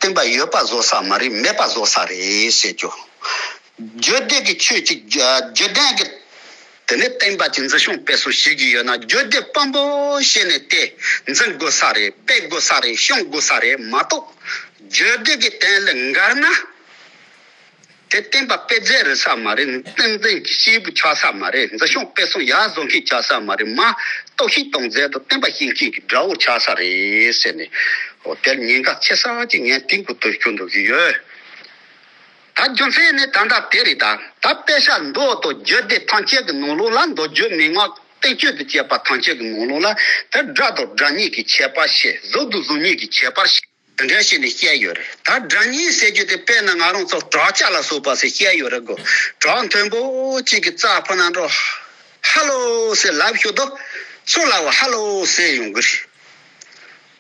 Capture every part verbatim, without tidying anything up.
བསྟན་པ་ཡོད་པ་བཟོ་ས་མ་རེད། མེད་པ་བཟོ་ས་རེད་ཟེར་རྒྱུ། རྒྱུད་སྡེ་གི་ཆོས་ཅིག་རྒྱུད་ལྡན་གྱི། དེ་ནས་བསྟན་པ་ཅིག་འཛིན་སྐྱོང་སྤེལ་གསུམ་བྱེད་ཀྱི་ཡོད་ན། རྒྱུད་སྡེ་དཔོན་པོ་བྱས་ནས་དེ་འཛིན་དགོས་ས་རེད། སྤེལ་དགོས་ས་རེད། སྐྱོང་དགོས་ས་རེད་མ་གཏོགས། རྒྱུད་སྡེ་གི་སྟེང་ལ་འགལ་ན། དེ་བསྟན་པ་སྤེལ་རྫས་རེད་ས་མ་རེད། བསྟན་འཛིན་གྱི་སྐྱེས་བུ་ཆགས་ས་མ་རེད། འཛིན་སྐྱོང་སྤེལ་གསུམ་ཡར་བཟོ་མཁན་ཆགས་ས་མ་རེད། མར་གཏོར་བཤིག་གཏོང་མཛད་དང་བསྟན་པ་བཤིག་མཁན་གྱི་དགྲ་བོ་ཆགས་ས་རེད་ཟེར་ནས། འོ་དེར་ཉེན་ཁ་ཆེ་ས་ཅིག་ངས་སྟེང་དུ་དུ་ཞུ་འདོད་ཀྱི་ཡོད། ད་རྒྱུ་མཚན་ནི་ད་ལྟ་དེ་རེད། ད་ད་དཔེ་ཆ་མདོ་དང་རྒྱུད་སྡེ་ཐམས་ཅད་ཀྱི་ནང་ལོགས་ལ། མདོ་རྒྱུད་མན་ངག་བསྟན་བཅོས་དང་བཅས་པ་ཐམས་ཅད་ཀྱི་ནང་ལོགས་ལ། ད་སྒྲ་དང་སྒྲ་སྙན་གྱི་ཁྱད་པར་བཤད། གཟུགས་དང་གཟུགས་བརྙན་གྱི་ཁྱད་པྲ་བཤད། དེ་འདྲ་བྱས་ནས་བཤད་ཡོད་རེད། ད་སྒྲ་སྙན་ཟེར་རྒྱུ་དེ་དཔེར་ན་ང་རང་ཚོ་བྲག་ཅ་ལ་སོགས་པ་ཟེར་བཤད་ཡོད་རེད་གོ། བྲག་མཐོན་པོ་གཅིག་གི་རྩ་ཕུ་ན་འགྲོ། ཧ་ལོ་ཟེར་ལབ་ཤོག་དོ། སུ་ལ་བ་ཧ་ལོ་ཟེར་ཡོང་གི་རེད།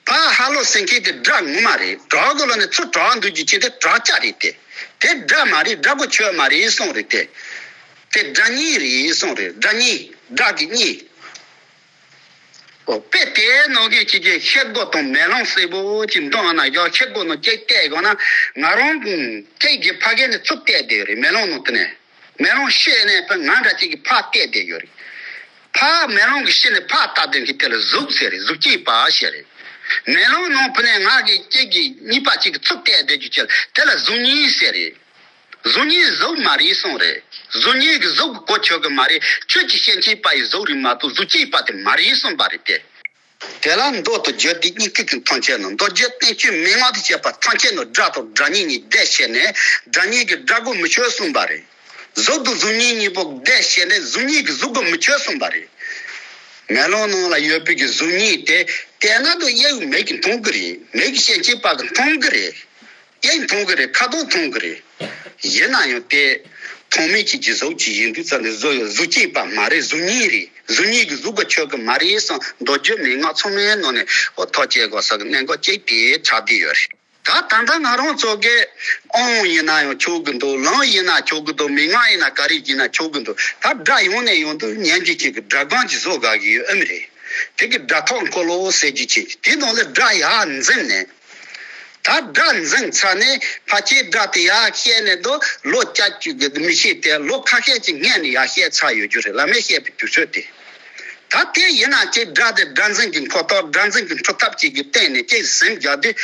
ཕ་ཧ་ལོ་ཟེར་མཁན་དེ་སྒྲ་ངོ་མ་རེད། བྲག་གོ་ལ་ནི་ཚུར་བྲག་འདུག་རྒྱུ་ཅི་དེ་བྲག་ཅ་རེད་དེ། དེ་སྒྲ་མ་རེད། སྒྲ་གོ་ཆོད་མ་རེད་གསུངས་རེད་དེ། དེ་སྒྲ་སྙན་རེད་གསུངས་རེད། སྒྲ་སྙན། སྒྲ་གི་སྙན། ཨོ་དཔེ་དེ་ནང་གི་ཅི་ཅི་ཤེལ་སྒོ་དང་མེ་ལོང་སེར་པོ་ཅིག་འདོན་ན་ཡང་ཤེལ་སྒོ་ནང་ཅིག་བལྟས་དགོས་ན། ང་རང་ཅིག་གི་ཕ་གི་ནས་ཚུར་བལྟས་བསྡད་རེད། མེ་ལོང་ནང་དེ་ནས། མེ་ལོང་ཕྱི་ནས་ཕར་ང་འདྲ་ཅིག་གི་ཕར་བལྟས་བསྡད་ཡོད་རེད། ཕར་མེ་ལོང་གི་ཕྱི་ནས་ཕར་ལྟ་དུས་ཀྱི་དེ་ལ་གཟུགས་ཟེར་རེད། གཟུགས་སྐྱེས་པ་ཟེར་རེད། མེ་ལོང་ནང་ཕུ་ནས་ང་གི་ཅིག་གི་གཉིས་པ་ཅིག་གི་ཚུར་བལྟས་བསྡད་རྒྱུ་ཅིག་དེ་ལ་གཟུགས་བརྙན་ཟེར་རེད། གཟུགས་བརྙན་གཟུགས་མ་རེད་གསུངས་རེད། གཟུགས་བརྙན་གྱི་གཟུགས་ཀྱི་གོ་ཆོད་གི་མ་རེད། ཁྱོད་ཀྱི་སྐྱེ་མཆེད་པ་ཡི་གཟུགས་རེད་མ་གཏོགས་གཟུགས་སྐྱེས་པ་དེ་མ་རེད་གསུངས་པ་རེད་དེ། དེ་ལ་མདོ་དང་རྒྱུད་སྡེ་གཉིས་ཀྱི་ཐམས་ཅད་ནང་། མདོ་རྒྱུད་བསྟན་བཅོས་མན་ངག་ཏུ་བཅས་པ་ཐམས་ཅད་ནང་སྒྲ་དང་སྒྲ་སྙན་གཉིས་བསྡད་བྱས་ནས། སྒྲ་སྙན་གྱི་སྒྲ་གོ་མི་ཆོད་གསུངས་པ་རེད། གཟུགས་དང་གཟུགས་བརྙན་གཉིས་པོ་བསྡད་བྱས་ནས་གཟུགས་བརྙན་གྱི་གཟུགས་གོ་མི་ཆོད་གསུངས་པ་རེད། མེ་ལོང་ནང་ལ་ཡོད་པའི་གི་གཟུགས་བརྙན་དེ་བལྟས་ན་དུ་གཡས་མིག་གིས་མཐོང་གི་རེད། མིག་གི་སྐྱེ་མཆེད་པ་གིས་མཐོང་གི་རེད། གཡས་མཐོང་གི་རེད། ཁ་དོག་མཐོང་གི་རེད། ཡིན་ན་ཡང་དེ་མཐོང་མེད་ཀྱི་ཀྱི་གཟུགས་ཅིག་ཡིན་དུས་ཙམ་ནས་བཟོ་ཡོད། གཟུགས་སྐྱེས་པ་མ་རེད། གཟུགས་བརྙན་རེད། གཟུགས་བརྙན་གྱི་གཟུགས་ཀ་ཆོད་གི་མ་རེད་བསམ། མདོ་རྒྱུད་མན་ངག་ཚང་མའི་ནང་ནས་འོ་ཐག་བཅད་དགོས་ས་གི་གནད་འགག་ཅིག་དེ་ཆགས་བསྡད་ཡོད་རེད། ད་ད་ལྟ་ང་རང་ཚོ་གི་དབང་ཡིན་ན་ཡང་ཆོག་གི་འདུག་ལམ་ཡིན་ན་ཆོག་གི་འདུག་མན་ངག་ཡིན་ན་ག་རེ་ཡིན་ན་ཆོག་གི་འདུག་ད་སྒྲ་ཡོང་ནས་ཡོང་དུས་ཉན་རྒྱུ་ཅིག་གི་སྒྲ་སྒང་ཅིག་བཟོ་དགའ་གི་ཡོད་ཨེ་མི་རེད། དེ་གི་སྒྲ་ཐག་འཁོར་ལོ་ཟེར་རྒྱུ་ཅིག་དེ་ནང་ལ་སྒྲ་ཡར་འཛིན་ནས། ད་སྒྲ་འཛིན་ཚར་ནས་ཕལ་ཆེར་སྒྲ་དེ་ཡར་བཤད་ནས་དུ་ལོ་བརྒྱ་ཅིག་གི་མི་ཤེས་ཏེ། ལོ་ཁ་ཤས་ཅིག་སྔས་ནས་ཡར་བཤད་ཚར་ཡོད་རྒྱུ་རེད། བླ་མས་བཤད་པའི་དུས་ཚོད་དེ། ད་དེ་ཡིན་ན་ཅིག་སྒྲ་དེ་སྒྲ་འཛིན་གྱི་འཁོར་ཐག་སྒྲ་འཛིན་གྱི་འཁྲུལ་ཐབས་ཅིག་གི་སྟེང་ནས་ཅིག་ཟིན་རྒྱག་དུས།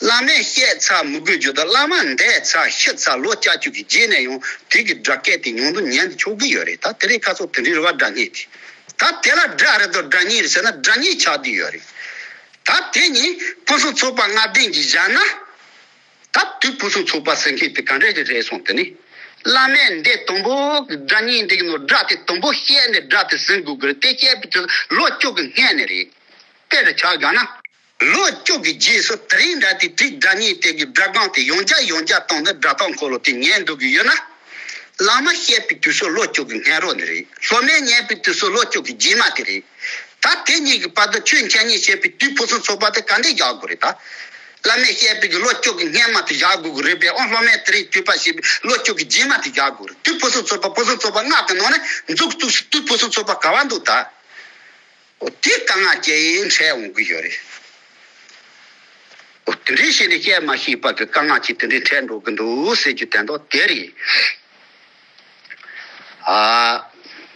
བླ་མས་བཤད་ཚར་མི་དགོས་རྒྱུ་དང་། བླ་མ་འདས་ཚར་ཤི་ཚར་ལོ་བརྒྱ་ཅིག་གི་རྗེས་ནས་ཡང་དེ་གི་སྒྲ་སྐད་དེ་ཉུང་དུ་ཉན་དུ་ཆོག་གི་ཡོད་རེད། ད་དེ་རིང་ཁ་སང་དེ་འདྲའི་རེད་བ། སྒྲ་སྙན་དེ། ད་དེ་ལ་སྒྲ་རེད་དོ་སྒྲ་སྙན་རེད་ཟེར་ན་སྒྲ་སྙན་ཆགས་བསྡད་ཡོད་རེད། ད་དེ་ནི་ཕུན་སུམ་ཚོགས་པ་ལྔ་ལྡན་གྱིས་བཞག་ན། ད་དུས་ཕུན་སུམ་ཚོགས་པ་ཟེར་མཁན་དེ་ག་འདྲ་ཞིག་རེད་སོང་དེ་ནི། བླ་མས་འདི་དང་པོ་སྒྲ་སྙན་འདི་གི་ནང་སྒྲ་དེ་དང་པོ་བཤད་ནས་སྒྲ་དེ་ཟིན་དགོས་ཀྱི་རེད། དེ་བཤད་པའི་དུས་ལོ་བཅུ་གི་སྔས་ནས་རེད། དཔེ་རུ་ཆ་བཞག་ན། ལོ་བཅུ་གི་རྗེས་སུ་དེ་རིང་འདྲ་དེ་དྲིལ་སྒྲ་སྙན་དེ་གི་སྒྲ་སྒང་དེ་ཡང་བསྐྱར་ཡང་བསྐྱར་བཏང་ནས་སྒྲ་ཐག་འཁོར་ལོ་དེ་ཉན་འདུག་གི་ཡོད་ན། བླ་མ་བཤད་པའི་དུས་སུ་ལོ་བཅུ་གི་སྔ་རོལ་ནས་རེད། སློབ་མས་ཉན་པའི་དུས་སུ་ལོ་བཅུ་གི་རྗེས་མ་དེ་རེད། ད་དེ་གཉིས་ཀྱི་བར་དུ་ཆོས་འཆད་ཉན་བྱེད་པའི་དུས་ཕུན་སུམ་ཚོགས་པ་དེ་ག་འདྲས་རྒྱག་དགོས་རེད་ད། བླ་མས་བཤད་པའི་གི་ལོ་བཅུ་གི་སྔ་མ་དེ་བཞག་དགོས་ཀྱི་རེད་པས། ཨོ་སློབ་མས་དེ་རིང་བརྒྱུད་པ་བྱས་པའི་ལོ་བཅུ་གི་རྗེས་མ་དེ་བཞག་དགོས་རེད། དུས་ཕུན་སུམ་ཚོགས་པ་ཕུན་སུམ་ཚོགས་པ་ལྔ་གི་ནང་ནས་འཛུགས་བཅུག་དུས་ཕུན་སུམ་ཚོགས་པ་ག་བ་འདུག་ད། ཨོ་དེ་དཀའ་ངལ་ཅིག་འཕྲད་འོང་གི་ཡོད་རེད། ཨོ་དེ་འདྲའི་ཞིག་ནས་བཤད་མ་ཤེས་པ་གི་དཀའ་ངལ་ཅིག་དེ་འདྲའི་འཕྲད་འགྲོ་གི་འདུག་ཟེར་རྒྱུ་དོན་དག་དེ་རེད། ཨ།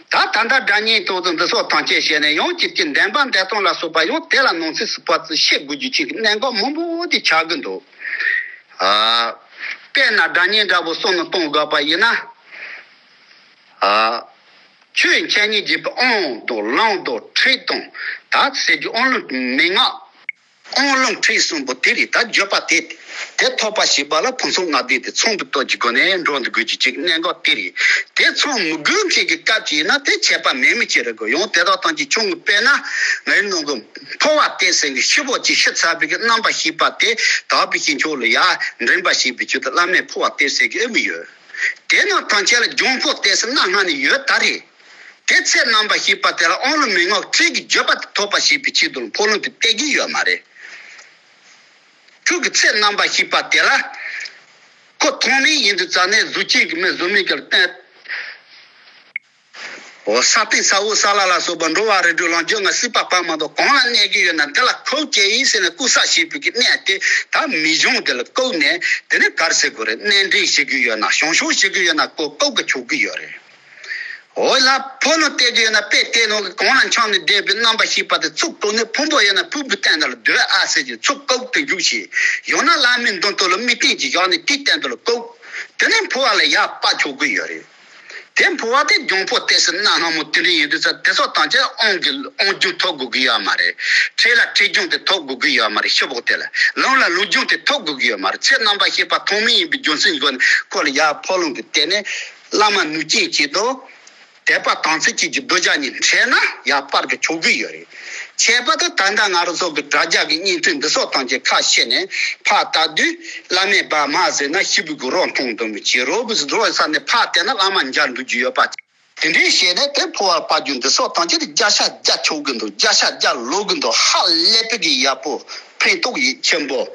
ད་ད་ལྟ་སྒྲ་སྙན་དང་དུ་འདི་སོགས་ཐམས་ཅད་བཤད་ནས་ཡང་ཅིག་གི་བདེན་པ་འདོད་སྟངས་ལ་སོགས་པ་ཡང་དེ་ལ་ནང་གསེས་སུ་ཕར་ཚུར་བཤད་དགོས་རྒྱུ་ཅིག་གི་གནད་འགག་མང་པོ་དེ་ཆགས་ཀྱི་འདུག་ཨ། དཔེར་ན་སྒྲ་སྙན་འདྲ་པོ་གསུམ་ནང་གཏོང་དགོས་པ་ཡིན་ན། ཨ། ཆོས་འཆད་ཉན་བགྱིས་པའི་དབང་དང་ལམ་དང་ཁྲིད་དང་ད་ཟེར་རྒྱུ་དབང་ལུང་མན་ངག་དབང་ལུང་ཁྲིད་གསུམ་པོ་དེ་རེད། ད་བརྒྱུད་པ་དེ་དེ་ཐོབ་པ་བྱེད་པ་ལ་ཕུན་ཚོགས་ལྔ་ལྡན་དེ་ཚང་དུ་གཏོད་ཀྱི་སྒོ་ནས་འགྲོ་འདུག་དགོས་ཀྱི་ཅིག་གནད་འགག་དེ་རེད། དེ་ཚང་མི་དགོས་མཁན་གྱི་སྐབས་ཅིག་ཡིན་ན་དེ་ཁྱད་པར་མེད་མི་ཅིག་རེད་དགོས། ཡང་དེ་དག་ཐམས་ཅད་ཆུང་ངུ་དཔེར་ན་ངའི་ནང་གི་འཕོ་བ་སྟེ་ཟེར་གི་ཤི་བོ་ཅིག་ཤི་ཚར་བའི་གི་རྣམ་པ་ཤེས་པ་དེ་དག་པའི་ཞིང་ཆོག་ལ་ཡ་འདྲེན་པ་ཞེས་པའི་ཆོས་དེ་བླ་མས་འཕོ་བ་སྟེ་ཟེར་གི་ཨེ་མི་ཡོད། དེ་རྣམས་ཐམས་ཅད་ལ་འབྱུང་པོ་སྟེ་ཟེར་སྣ་ལྔ་ནི་ཡོད་ད་རེད། དེ་ཚེ་རྣམ་པར་ཤེས་པ་དེ་ལ་དབང་ལུང་མན་ངག་ཁྲིད་ཀྱི་བརྒྱུད་པ་དེ་ཐོབ་པ་བྱེད་པའི་ཆེད་དུ་འཕོ་ལུང་དེ་གཏད་ཀྱི་ཡོད་མ་རེད། ཁྱོད་ཀྱི་ཚེ་རྣམ་པར་ཤེས་པ་དེ་ལ་ཁོ་མཐོང་མེད་ཡིན་དུས་ཙང་ནས་གཟུགས་ཅན་གྱི་མི་གཟུགས་མེད་ཀྱི་ལ་བརྟེན། འོ། ས་སྟེང་ས་འོག་ས་བླ་ལ་སོགས་པ་འགྲོ་བ་རིགས་དྲུག་ལམ་རྒྱུད་ལྔ་སྲིད་པ་ཕ་མ་དང་གང་ལ་གནས་ཀྱི་ཡོད་ན་འདི་ལ་ཁོག་སྐྱེ་ཡིན་ཟེར་ནས་བཀོལ་ས་བྱས་པའི་གི་གནས་དེ་ད་མི་གཞུང་དེ་ལ་བཀོལ་ནས། དེ་ནས་ག་རེ་ཟེར་དགོས་རེད། གནས་འདྲེན་བྱེད་ཀྱི་ཡོད་ན། བྱང་ཆུབ་བྱེད་ཀྱི་ཡོད་ན་བཀོལ་བཀོལ་གི་ཆོག་གི་ཡོད་རེད། འོ་ལ། ཕོ་ལུང་བསྟན་གྱི་ཡོད་ན་དཔེ་བལྟས་ནོ་གི་གང་ལ་འཆམ་ནས་བསྡད་པའི་རྣམ་པ་ཤེས་པ་དེ་ཚུར་བཀོལ་ནས། ཕུང་པོ་ཡོད་ན་ཕུང་པོའི་སྟེང་དུ་ལ་སྡོད་ཨ་ཟེར་གྱི་ཚུར་བཀོལ་དུ་འཇུག་བྱས། ཡང་ན་བླ་མའི་མདུན་དུ་ལ་དམིགས་རྟེན་གྱི་བཞག་ནས་དེའི་སྟེང་དུ་ལ་བཀོལ། དེ་ནས་འཕོ་བ་ལ་ཡར་སྤར་ཆོག་གི་ཡོད་རེད། དེ་འཕོ་བ་དེ་འབྱུང་པོ་གཏད་ས་གནའ་སྔ་མོ་དེ་འདྲ་ཡིན་དུས་ཙང་། དེ་སོགས་ཐམས་ཅད་དབང་གི་དབང་རྒྱུན་ཐོབ་དགོས་ཀྱི་ཡོད་མ་རེད། འཕྲལ་ལ་འཕྲལ་རྒྱུན་དེ་ཐོབ་དགོས་ཀྱི་ཡོད་མ་རེད། ཤི་བོ་དེ་ལ། ལམ་ལ་ལུགས་རྒྱུན་དེ་ཐོབ་དགོས་ཀྱི་ཡོད་མ་རེད། ཚེ་རྣམ་པར་ཤེས་པ་ཐོག་མེད་ཡིན་པའི་རྒྱུ་མཚན་སྒོ་ནས་ཁོ་ལ་ཡར་ཕོ་ལུང་གི་སྟེང་ནས་བླ་མ་ནུས་ཅན་གྱིས་དང་། དད་པ་དམ་ཚིག་ཅན་གྱི་གདུལ་བྱ་གཉིས་འཕྲད་ན་ཡར་སྤར་གི་ཆོག་གི་ཡོད་རེད། ཁྱད་པར་དུ་ད་ལྟ་ང་རང་ཚོ་གི་དྲ་རྒྱ་གི་བརྙན་ཐུང་འདི་སོགས་ཐམས་ཅད་ཁ་ཕྱེ་ནས་ཕར་ལྟ་དུས། བླ་མས་བ་མ་ཟེར་ན་ཤི་བོ་གི་རོ་མཐོང་འདོད་མི་བྱེད། རོ་བུ་རོ་ས་ནས་ཕར་བལྟས་ན་བླ་མ་མཇལ་འགྲོ་རྒྱུ་ཡོད་པ། དེ་འདྲའི་བྱས་ནས་དེ་འཕོ་བ་སྤར་རྒྱུ་འདི་སོགས་ཐམས་ཅད་བརྒྱ་ཆ་བརྒྱ་ཆོག་གི་འདུག་བརྒྱ་ཆ་བརྒྱ་ལོ་གི་འདུག་ཧ་ལས་པའི་གི་ཡག་པོ། ཕན་ཐོགས་ཡིད་ཆེན་པོ།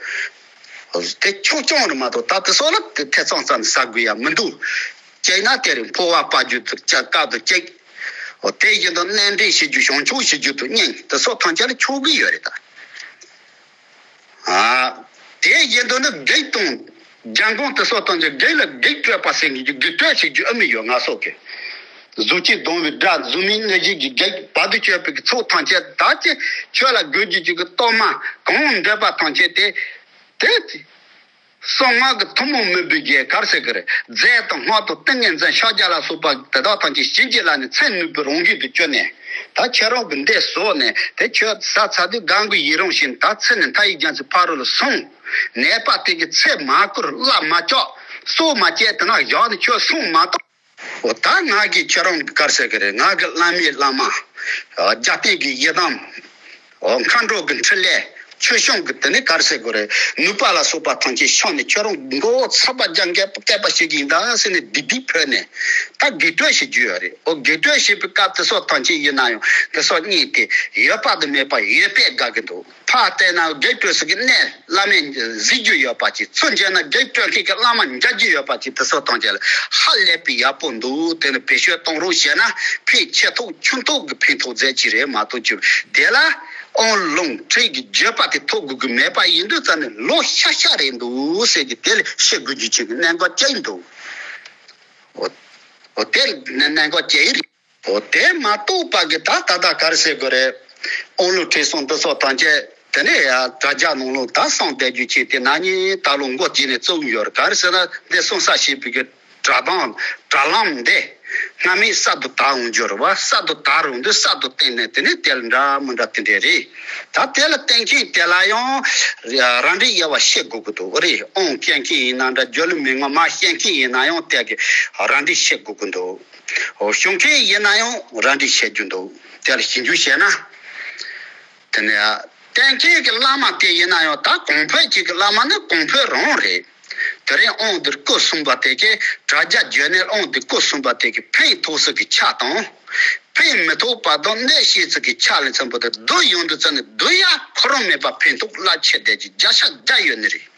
དེ་ཆོག་ཀྱང་རེད་མ་གཏོགས། ད་དེ་སོགས་ལ་དེ་ཐེ་ཚོམ་ཙམ་ཟ་དགོས་ཡ་མི་འདུག་བྱས་ན་དེ་རིང་འཕོ་བ་སྤར་རྒྱུ་དུ་བཅའ་དཀའ་དུ་བཅུག་འོ། དེ་བཞིན་དུ་གནས་འདྲེན་བྱེད་རྒྱུ། བྱང་ཆུབ་བྱེད་རྒྱུ་དུ་སྙིང་དེ་སོགས་ཐམས་ཅད་ལ་ཆོག་གི་ཡོད་རེད་ད། ཨ། དེ་བཞིན་དུ་ནི་བགེགས་དང་། རྒྱལ་འགོང་དེ་སོགས་དང་། བགེགས་ལ་བགེགས་སྐྲོད་པ་ཟེར་གྱི་བགེགས་སྐྲོད་བྱེད་རྒྱུ་ཨ་མི་ཡོད་ང་སོགས་ཀྱི། གཟུགས་ཅན་གདུང་བའི་དགྲ། གཟུགས་མེད་གནོད་བྱེད་ཀྱི་བགེགས། བར་དུ་གཅོད་པའི་ཚོགས་ཐམས་ཅད་ད་ཅི་ཁྱོད་ལ་དགོས་རྒྱུ་ཅིག་གི་གཏོར་མ་གང་འདོད་པ་ཐམས་ཅད་དེ། དེ་གསང་སྔགས་ཀྱི་ཐུན་མོང་མུན་པའི་རྒྱན་གར་ཟེར་གི་རེད། རྫས་དང་སྔགས་དང་ཏིང་ངེ་འཛིན་ཕྱག་རྒྱ་ལ་སོགས་པ་དེ་དག་ཐམས་ཅད་བྱིན་གྱིས་བརླབས་ནས་ཚེ་ནུས་པའི་རང་བཞིན་དུ་གྱུར་ནས། ད་ཁྱེད་རང་གི་འདི་བཟོས་ནས་དེ་ཁྱོད་ཟ་ཚར་དུས་གང་གི་ཡི་རང་བཞིན་ད་ཚེ་ནས་མཐའ་ཡས་རྒྱ་མཚོའི་ཕ་རོལ་ལ་སོང་། ནད་པ་དེ་གི་ཚེ་མ་བསྐོར་བླ་མ་བཅག་སྲོག་མ་བཅད་དེ་ན་བཞག་ནས་ཁྱོད་སོང་མ་གཏོགས། འོ་ད་ང་གིས་ཁྱོད་རང་གི་གར་ཟེར་གི་རེད། ང་གི་བླ་མའི་བླ་མ། རྒྱབ་རྟེན་གྱི་ཡི་དམ། འོ་མཁའ་འགྲོ་གི་འཕྲིན་ལས། ཆོས་སྐྱོང་གི་དེ་ནི་གར་ཟེར་དགོས་རེད། ནུས་པ་ལ་སོགས་པ་ཐམས་ཅད་ཤོར་ནས་ཁྱོད་རང་མགོ་བོ་ཚ་བ་རྒྱག་མཁས་པ་སྐད་པ་བཤད་ཀྱི་ཡིན་ད་ཟེར་ནས་སྡིག་སྡིག་ཕོད་ནས། ད་བགེགས་སྐྲོད་བྱེད་རྒྱུ་ཡོད་རེད། འོ་བགེགས་སྐྲོད་བྱེད་པའི་སྐབས་དེ་སོགས་ཐམས་ཅད་ཡིན་ན་ཡང་དེ་སོགས་གཉིས་དེ་ཡོད་པ་དང་མེད་པ་ཡོད་པས་དགའ་གི་འདུག་ཕར་བལྟས་ན་བགེགས་སྐྲོད་ས་གི་གནས་བླ་མས་གཟིགས་རྒྱུ་ཡོད་པ་ཅིག་ཚུར་མཇལ་ན་བགེགས་སྐྲོད་མཁན་གྱི་བླ་མ་མཇལ་རྒྱུ་ཡོད་པ་ཅིག་དེ་སོགས་ཐམས་ཅད་ལ་ཧ་ལས་པའི་ཡག་པོ་འདུག་དེ་ནི་བེད་སྤྱོད་གཏོང་རོགས་བྱས་ན་ཕན་ཆེ་ཐོག་ཆུང་ཐོག་གི་ཕན་ཐོགས་མཛད་ཀྱི་རེད་མ་གཏོགས། ཅིག་དེ་ལ་ཨོང་ལོང་ཁྲིད་ཀྱི་བརྗོད་པ་དེ་ཐོབ་དགོས་ཀྱི་མེད་པ་ཡིན་དུས་ཙམ་ནས་ལོ་ཤ་ཤ་རེད་འདུག་ཟེར་གྱི་དེ་ལ་བཤད་དགོས་རྒྱུ་ཅིག་གི་གནད་འགག་ཅིག་འདུག་འོ་འོ་དེ་ནི་གནད་འགག་ཅིག་རེད། འོ་དེ་མ་གཏོགས་པ་གི་ད་ད་ལྟ་ག་རེ་ཟེར་དགོས་རེད། ཨོང་ལུ་ཁྲིད་གསུམ་འདི་སོགས་ཐམས་ཅད་དེ་ནས་ཡ་དྲ་རྒྱ་ནང་ལོགས་ད་གསང་བསྡད་རྒྱུ་ཅིག་དེ་ན་ནི་ད་ལོ་མགོ་བརྗེས་ནས་བཙུགས་ཡོད་རེད། ག་རེ་ཟེར་ན་འདི་གསུང་ས་ཞེས་པའི་གི་དྲ་དང་དྲ་ལམ་འདི་སྔ་མའི་གསར་དུ་དར་འོང་རྒྱུ་རེད་བ། གསར་དུ་དར་འོང་དུས་གསར་དུ་བསྟན་ནས་དེ་ནས་དེ་ལ་འདྲ་མི་འདྲ་དེ་འདྲས་རེད། ད་དེ་ལ་བསྟན་མཁན་དེ་ལ་ཡང་རང་འགྲེལ་དབྱེ་བ་བཤད་དགོས་ཀྱི་འདུག་རེད། ཨོང་སྐྱོན་མཁན་ཡིན་ན་འདྲ། སྦྱོར་ལུགས་མི་ངོ་མ་བཤད་མཁན་ཡིན་ན་ཡང་དེ་གི་རང་འགྲེལ་བཤད་དགོས་ཀྱི་འདུག་འོ་ཞུ་མཁན་ཡིན་ན་ཡང་རང་འགྲེལ་བཤད་རྒྱུ་འདུག་དེ་ལ་ཞིབ་འཇུག་བྱས་ན། དེ་ནས་བསྟན་མཁན་གྱི་བླ་མ་དེ་ཡིན་ན་ཡང་ད་གོང་འཕེལ་གཅིག་གི་བླ་མ་ནི་གོང་འཕེལ་རང་རེད། དེ་རིང་ཨོང་འདིར་སྐུ་གསུངས་པ་དེ་གི་དྲ་རྒྱ་བརྒྱུད་ནས་ཨོང་འདི་སྐུ་གསུངས་པ་དེ་གི་ཕན་ཐོགས་ས་གི་ཆ་དང་། ཕན་མི་ཐོགས་པ་དང་གནོད་བྱེད་ས་གི་ཆ་ལ་མཚོན་པ་དེ་བསྡུ་ཡོང་དུས་ཙམ་ནས་བསྡུ་ཡ་ཁོ་རང་མེད་པ་ཕན་ཐོགས་རླབས་ཆེ་བསྡད་ཀྱི་བརྒྱ་ཆ་བརྒྱ་ཡོད་ནི་རེད།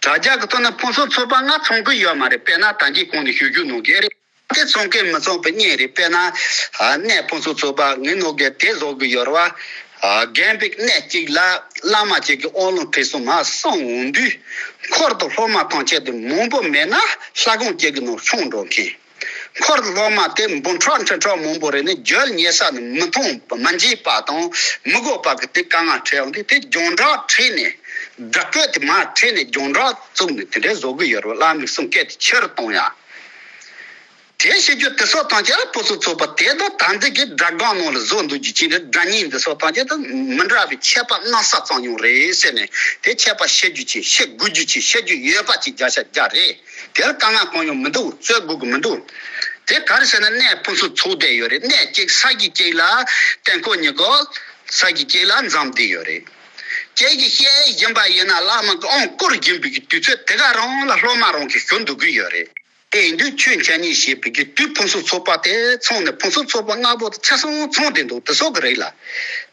དྲ་རྒྱ་གི་ཐོག་ནས་ཕུན་སུམ་ཚོགས་པ་ང་ཚང་གི་ཡོད་མ་རེད། དཔེར་ན་ད་གིན་གོང་ནས་ཞུ་རྒྱུ་ནང་གི་རེད། དེ་ཚང་གི་མི་ཚང་པའི་གཉེན་རེད། དཔེར་ན་གནས་ཕུན་སུམ་ཚོགས་པ་ངའི་ནང་གི་དེ་བཟོ་གི་ཡོད་རེད་བ། རྒན་པའི་གནས་གཅིག་ལ་བླ་མ་གཅིག་གི་ཨོ་ལོང་ཁྲིད་གསུམ་མ་གསུང་འོང་དུས། འཁོར་དུ་སློབ་མ་ཐམས་ཅད་དུ་མང་པོ་མེད་ན་ལྷ་ཁང་གཅིག་གི་ནང་ཤོང་འགྲོ་མཁན། འཁོར་སློབ་མ་དེ་འབུམ་ཕྲག་ཁྲི་ཕྲག་མང་པོ་རེད་ནས་རྒྱུ་ཉེ་ས་ནས་མི་མཐོང་མི་འཇིགས་པ་དང་མི་དགོས་པ་གི་དེ་དཀའ་ངལ་འཕྲད་ཡོང་དུས། དེ་རྒྱང་བསྒྲགས་ཁྲིད་ནས་སྒྲ་བཀོད་དེ་མར་ཁྲིད་ནས་རྒྱང་བསྒྲགས་བཙུགས་ནས་དེ་འདྲའི་བཟོ་གི་ཡོད་རེད། བླ་མའི་གསུང་སྐད་དེ་ཆེ་རུ་གཏོང་ཡ། དེ་བྱེད་རྒྱུ་དེ་སོགས་ཐམས་ཅད་ལ་ཕུན་སུམ་ཚོགས་པ་དེ་དང་ད་འདི་གི་སྒྲ་སྒམ་ནང་ལ་བཟོ་འདུག་རྒྱུ་ཅི་འདྲ་སྒྲ་སྙན་འདི་སོགས་ཐམས་ཅད་དང་མི་འདྲ་བའི་ཁྱད་པར་སྣ་ཚོགས་ཙམ་ཡོང་རེད་ཟེར་ནས། དེ་ཁྱད་པར་བཤད་རྒྱུ་ཅིག་བཤད་དགོས་རྒྱུ་ཅིག་བཤད་རྒྱུ་ཡོད་པ་ཅིག་བརྒྱ་ཆ་བརྒྱ་རེད། དེར་དཀའ་ངལ་གང་ཡང་མི་འདུག་རྩོད་དགོས་ཀྱི་མི་འདུག་དེ་ག་རེ་ཟེར་ན་གནས་ཕུན་སུམ་ཚོགས་བསྡད་ཡོད་རེད། གནས་གཅིག་ས་གཞི་གཅིག་ལ་དེ་འཁོར་ཉིད་གོ། ས་གཞི་གཅིག་ལ་འཛོམས་བསྡད་ཡོད་རེད། ཁྱེད་ཀྱིས་བཤད་བཞིན་པ་ཡིན་ན་བླ་མ་གི་དབང་བསྐུར་བཞིན་པའི་གི་དུས་ཚོད་དེ་ག་རང་ལ་སློབ་མ་རང་གིས་ཞུ་འདུག་གི་ཡོད་རེད། དེ་ཡིན་དུས་ཆོས་འཆད་ཉན་བྱེད་པའི་གི་དུས་ཕུན་སུམ་ཚོགས་པ་དེ་ཚང་ནས་ཕུན་སུམ་ཚོགས་པ་ལྔ་པོ་དེ་ཆ་ཚང་ཚང་བསྡད་འདུག་དེ་སོགས་ཀྱི་རིགས་ལ།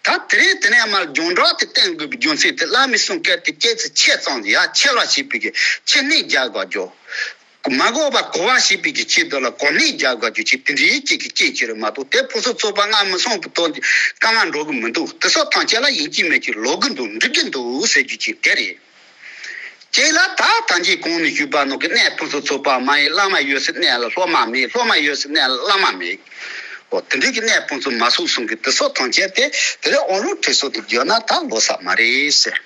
ད་དེ་རིང་དེ་ནས་མར་རྒྱང་བསྒྲགས་དེ་བསྟན་དགོས་པའི་རྒྱུ་མཚན་དེ་བླ་མའི་གསུང་སྐད་དེ་སྐད་ཚིག་ཆེ་ཙམ་ཡ་ཆེ་བ་བྱེད་པའི་གི་ཆེ་གནད་རྒྱག་དགོས་རྒྱུ། མ་གོ་བ་གོ་བ་ཞིག་པའི་གི་ཆེད་དུ་ལ་གོ་གནས་རྒྱག་དགོས་རྒྱུ་ཆེད་དེ་འདྲའི་ཅིག་གི་སྐྱེས་ཀྱི་རེད་མ་གཏོགས། དེ་ཕུན་སུམ་ཚོགས་པ་ལྔ་མི་སོང་པའི་དོན་དེ་དཀའ་ངལ་འགྲོ་གི་མི་འདུག་དེ་སོགས་ཐམས་ཅད་ལ་ཡིན་གཅིག་མིན་གཅིག་ལོག་གི་འདུག་འགྲིག་གི་འདུག་ཟེར་རྒྱུ་ཅིག་དེ་རེད། གཅིག་ལ་ད་ད་གིན་གོང་ནས་ཞུས་པ་ནང་གི་གནས་ཕུན་སུམ་ཚོགས་པ་མ་ཡིན། བླ་མ་ཡོད་སའི་གནས་ལ་སློབ་མ་མེད། སློབ་མ་ཡོད་སའི་གནས་ལ་བླ་མ་མེད། འོ་དེ་འདྲའི་གི་གནས་ཕུན་སུམ་མ་ཚོགས་གསུམ་གི་དེ་སོགས་ཐམས་ཅད་དེ་དེ་ལས་དབང་ལུང་ཁྲིད་སོགས་དེ་བརྗོད་ན་ད་ལོ་ས་མ་རེད་ཟེར།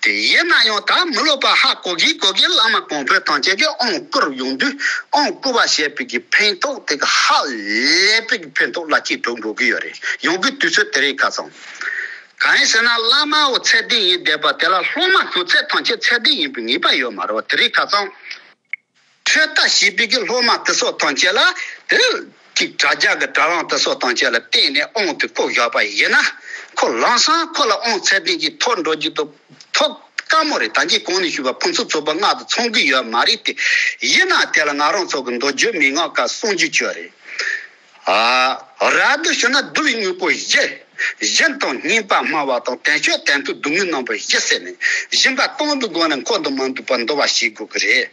དེ་ཡིན་ན་ཡང་ད་མི་སློབ་པ་ཧ་གོ་གི་གོ་གི་བླ་མ་གོང་འཕེལ་ཐམས་ཅད་ཀྱིས་དབང་བསྐུར་ཡོང་དུས། དབང་བསྐུར་བ་བྱས་པའི་གི་ཕན་ཐོགས་དེ་གི་ཧ་ལས་པའི་གི་ཕན་ཐོགས་ལ་སྐྱེས་འགྲོ་འགྲོ་གི་ཡོད་རེད། ཡོང་གི་དུས་ཚོད་དེ་རེད་ཁ་སང་། གང་ཡིན་ཟེར་ན་བླ་མའོ་ཚད་ལྡན་ཡིན་བསྡད་པ་དེ་ལ་སློབ་མ་ཁྱོད་ཚད་ཐམས་ཅད་ཚད་ལྡན་ཡིན་པའི་ངེས་པ་ཡོད་མ་རེད་བ། དེ་རེད་ཁ་སང་། ཁྲིད་ལྟ་བྱེད་པའི་གི་སློབ་མ་དེ་སོགས་ཐམས་ཅད་ལ་དེ་ཅིག་དྲ་རྒྱ་གི་དྲ་ལམ་དེ་སོགས་ཐམས་ཅད་ལ་བརྟེན་ནས་དབང་དེ་བསྐུར་བཞག་པ་ཡིན་ན། ཁོ་ལམ་སང་ཁོ་ལ་དབང་ཚད་ལྡན་གྱི་ཐོབ་འགྲོ་རྒྱུ་དེ་ཐོབ་དཀའ་མོ་རེད། ད་གིན་གོང་ནས་ཞུས་པ་ཕུན་སུམ་ཚོགས་པ་ལྔ་དེ་ཚང་གི་ཡོད་མ་རེད་དེ། ཡིན་ན་དེ་ལ་ང་རང་ཚོ་གི་མདོ་རྒྱུད་མན་ངག་ག་གསུང་རྒྱུ་ཅིག་ཡོད་རེད། ཨ། རབ་ཏུ་བྱུང་ན་བསྡུ་བའི་དངོས་པོ་བཞི། བཞིན་དུ་བསྙེན་པར་སྨྲ་བ་དང་། དོན་སྤྱོད་དོན་མཐུན་སྡུག་བསྔལ་རྣམ་པ་བཞི་ཟེར་ནས་སྦྱིན་པ་གཏོང་བའི་སྒོ་ནས་འཁོར་དུ་མ་འདུས་པར་འདུལ་བ་བྱེད་དགོས་ཀྱི་རེད།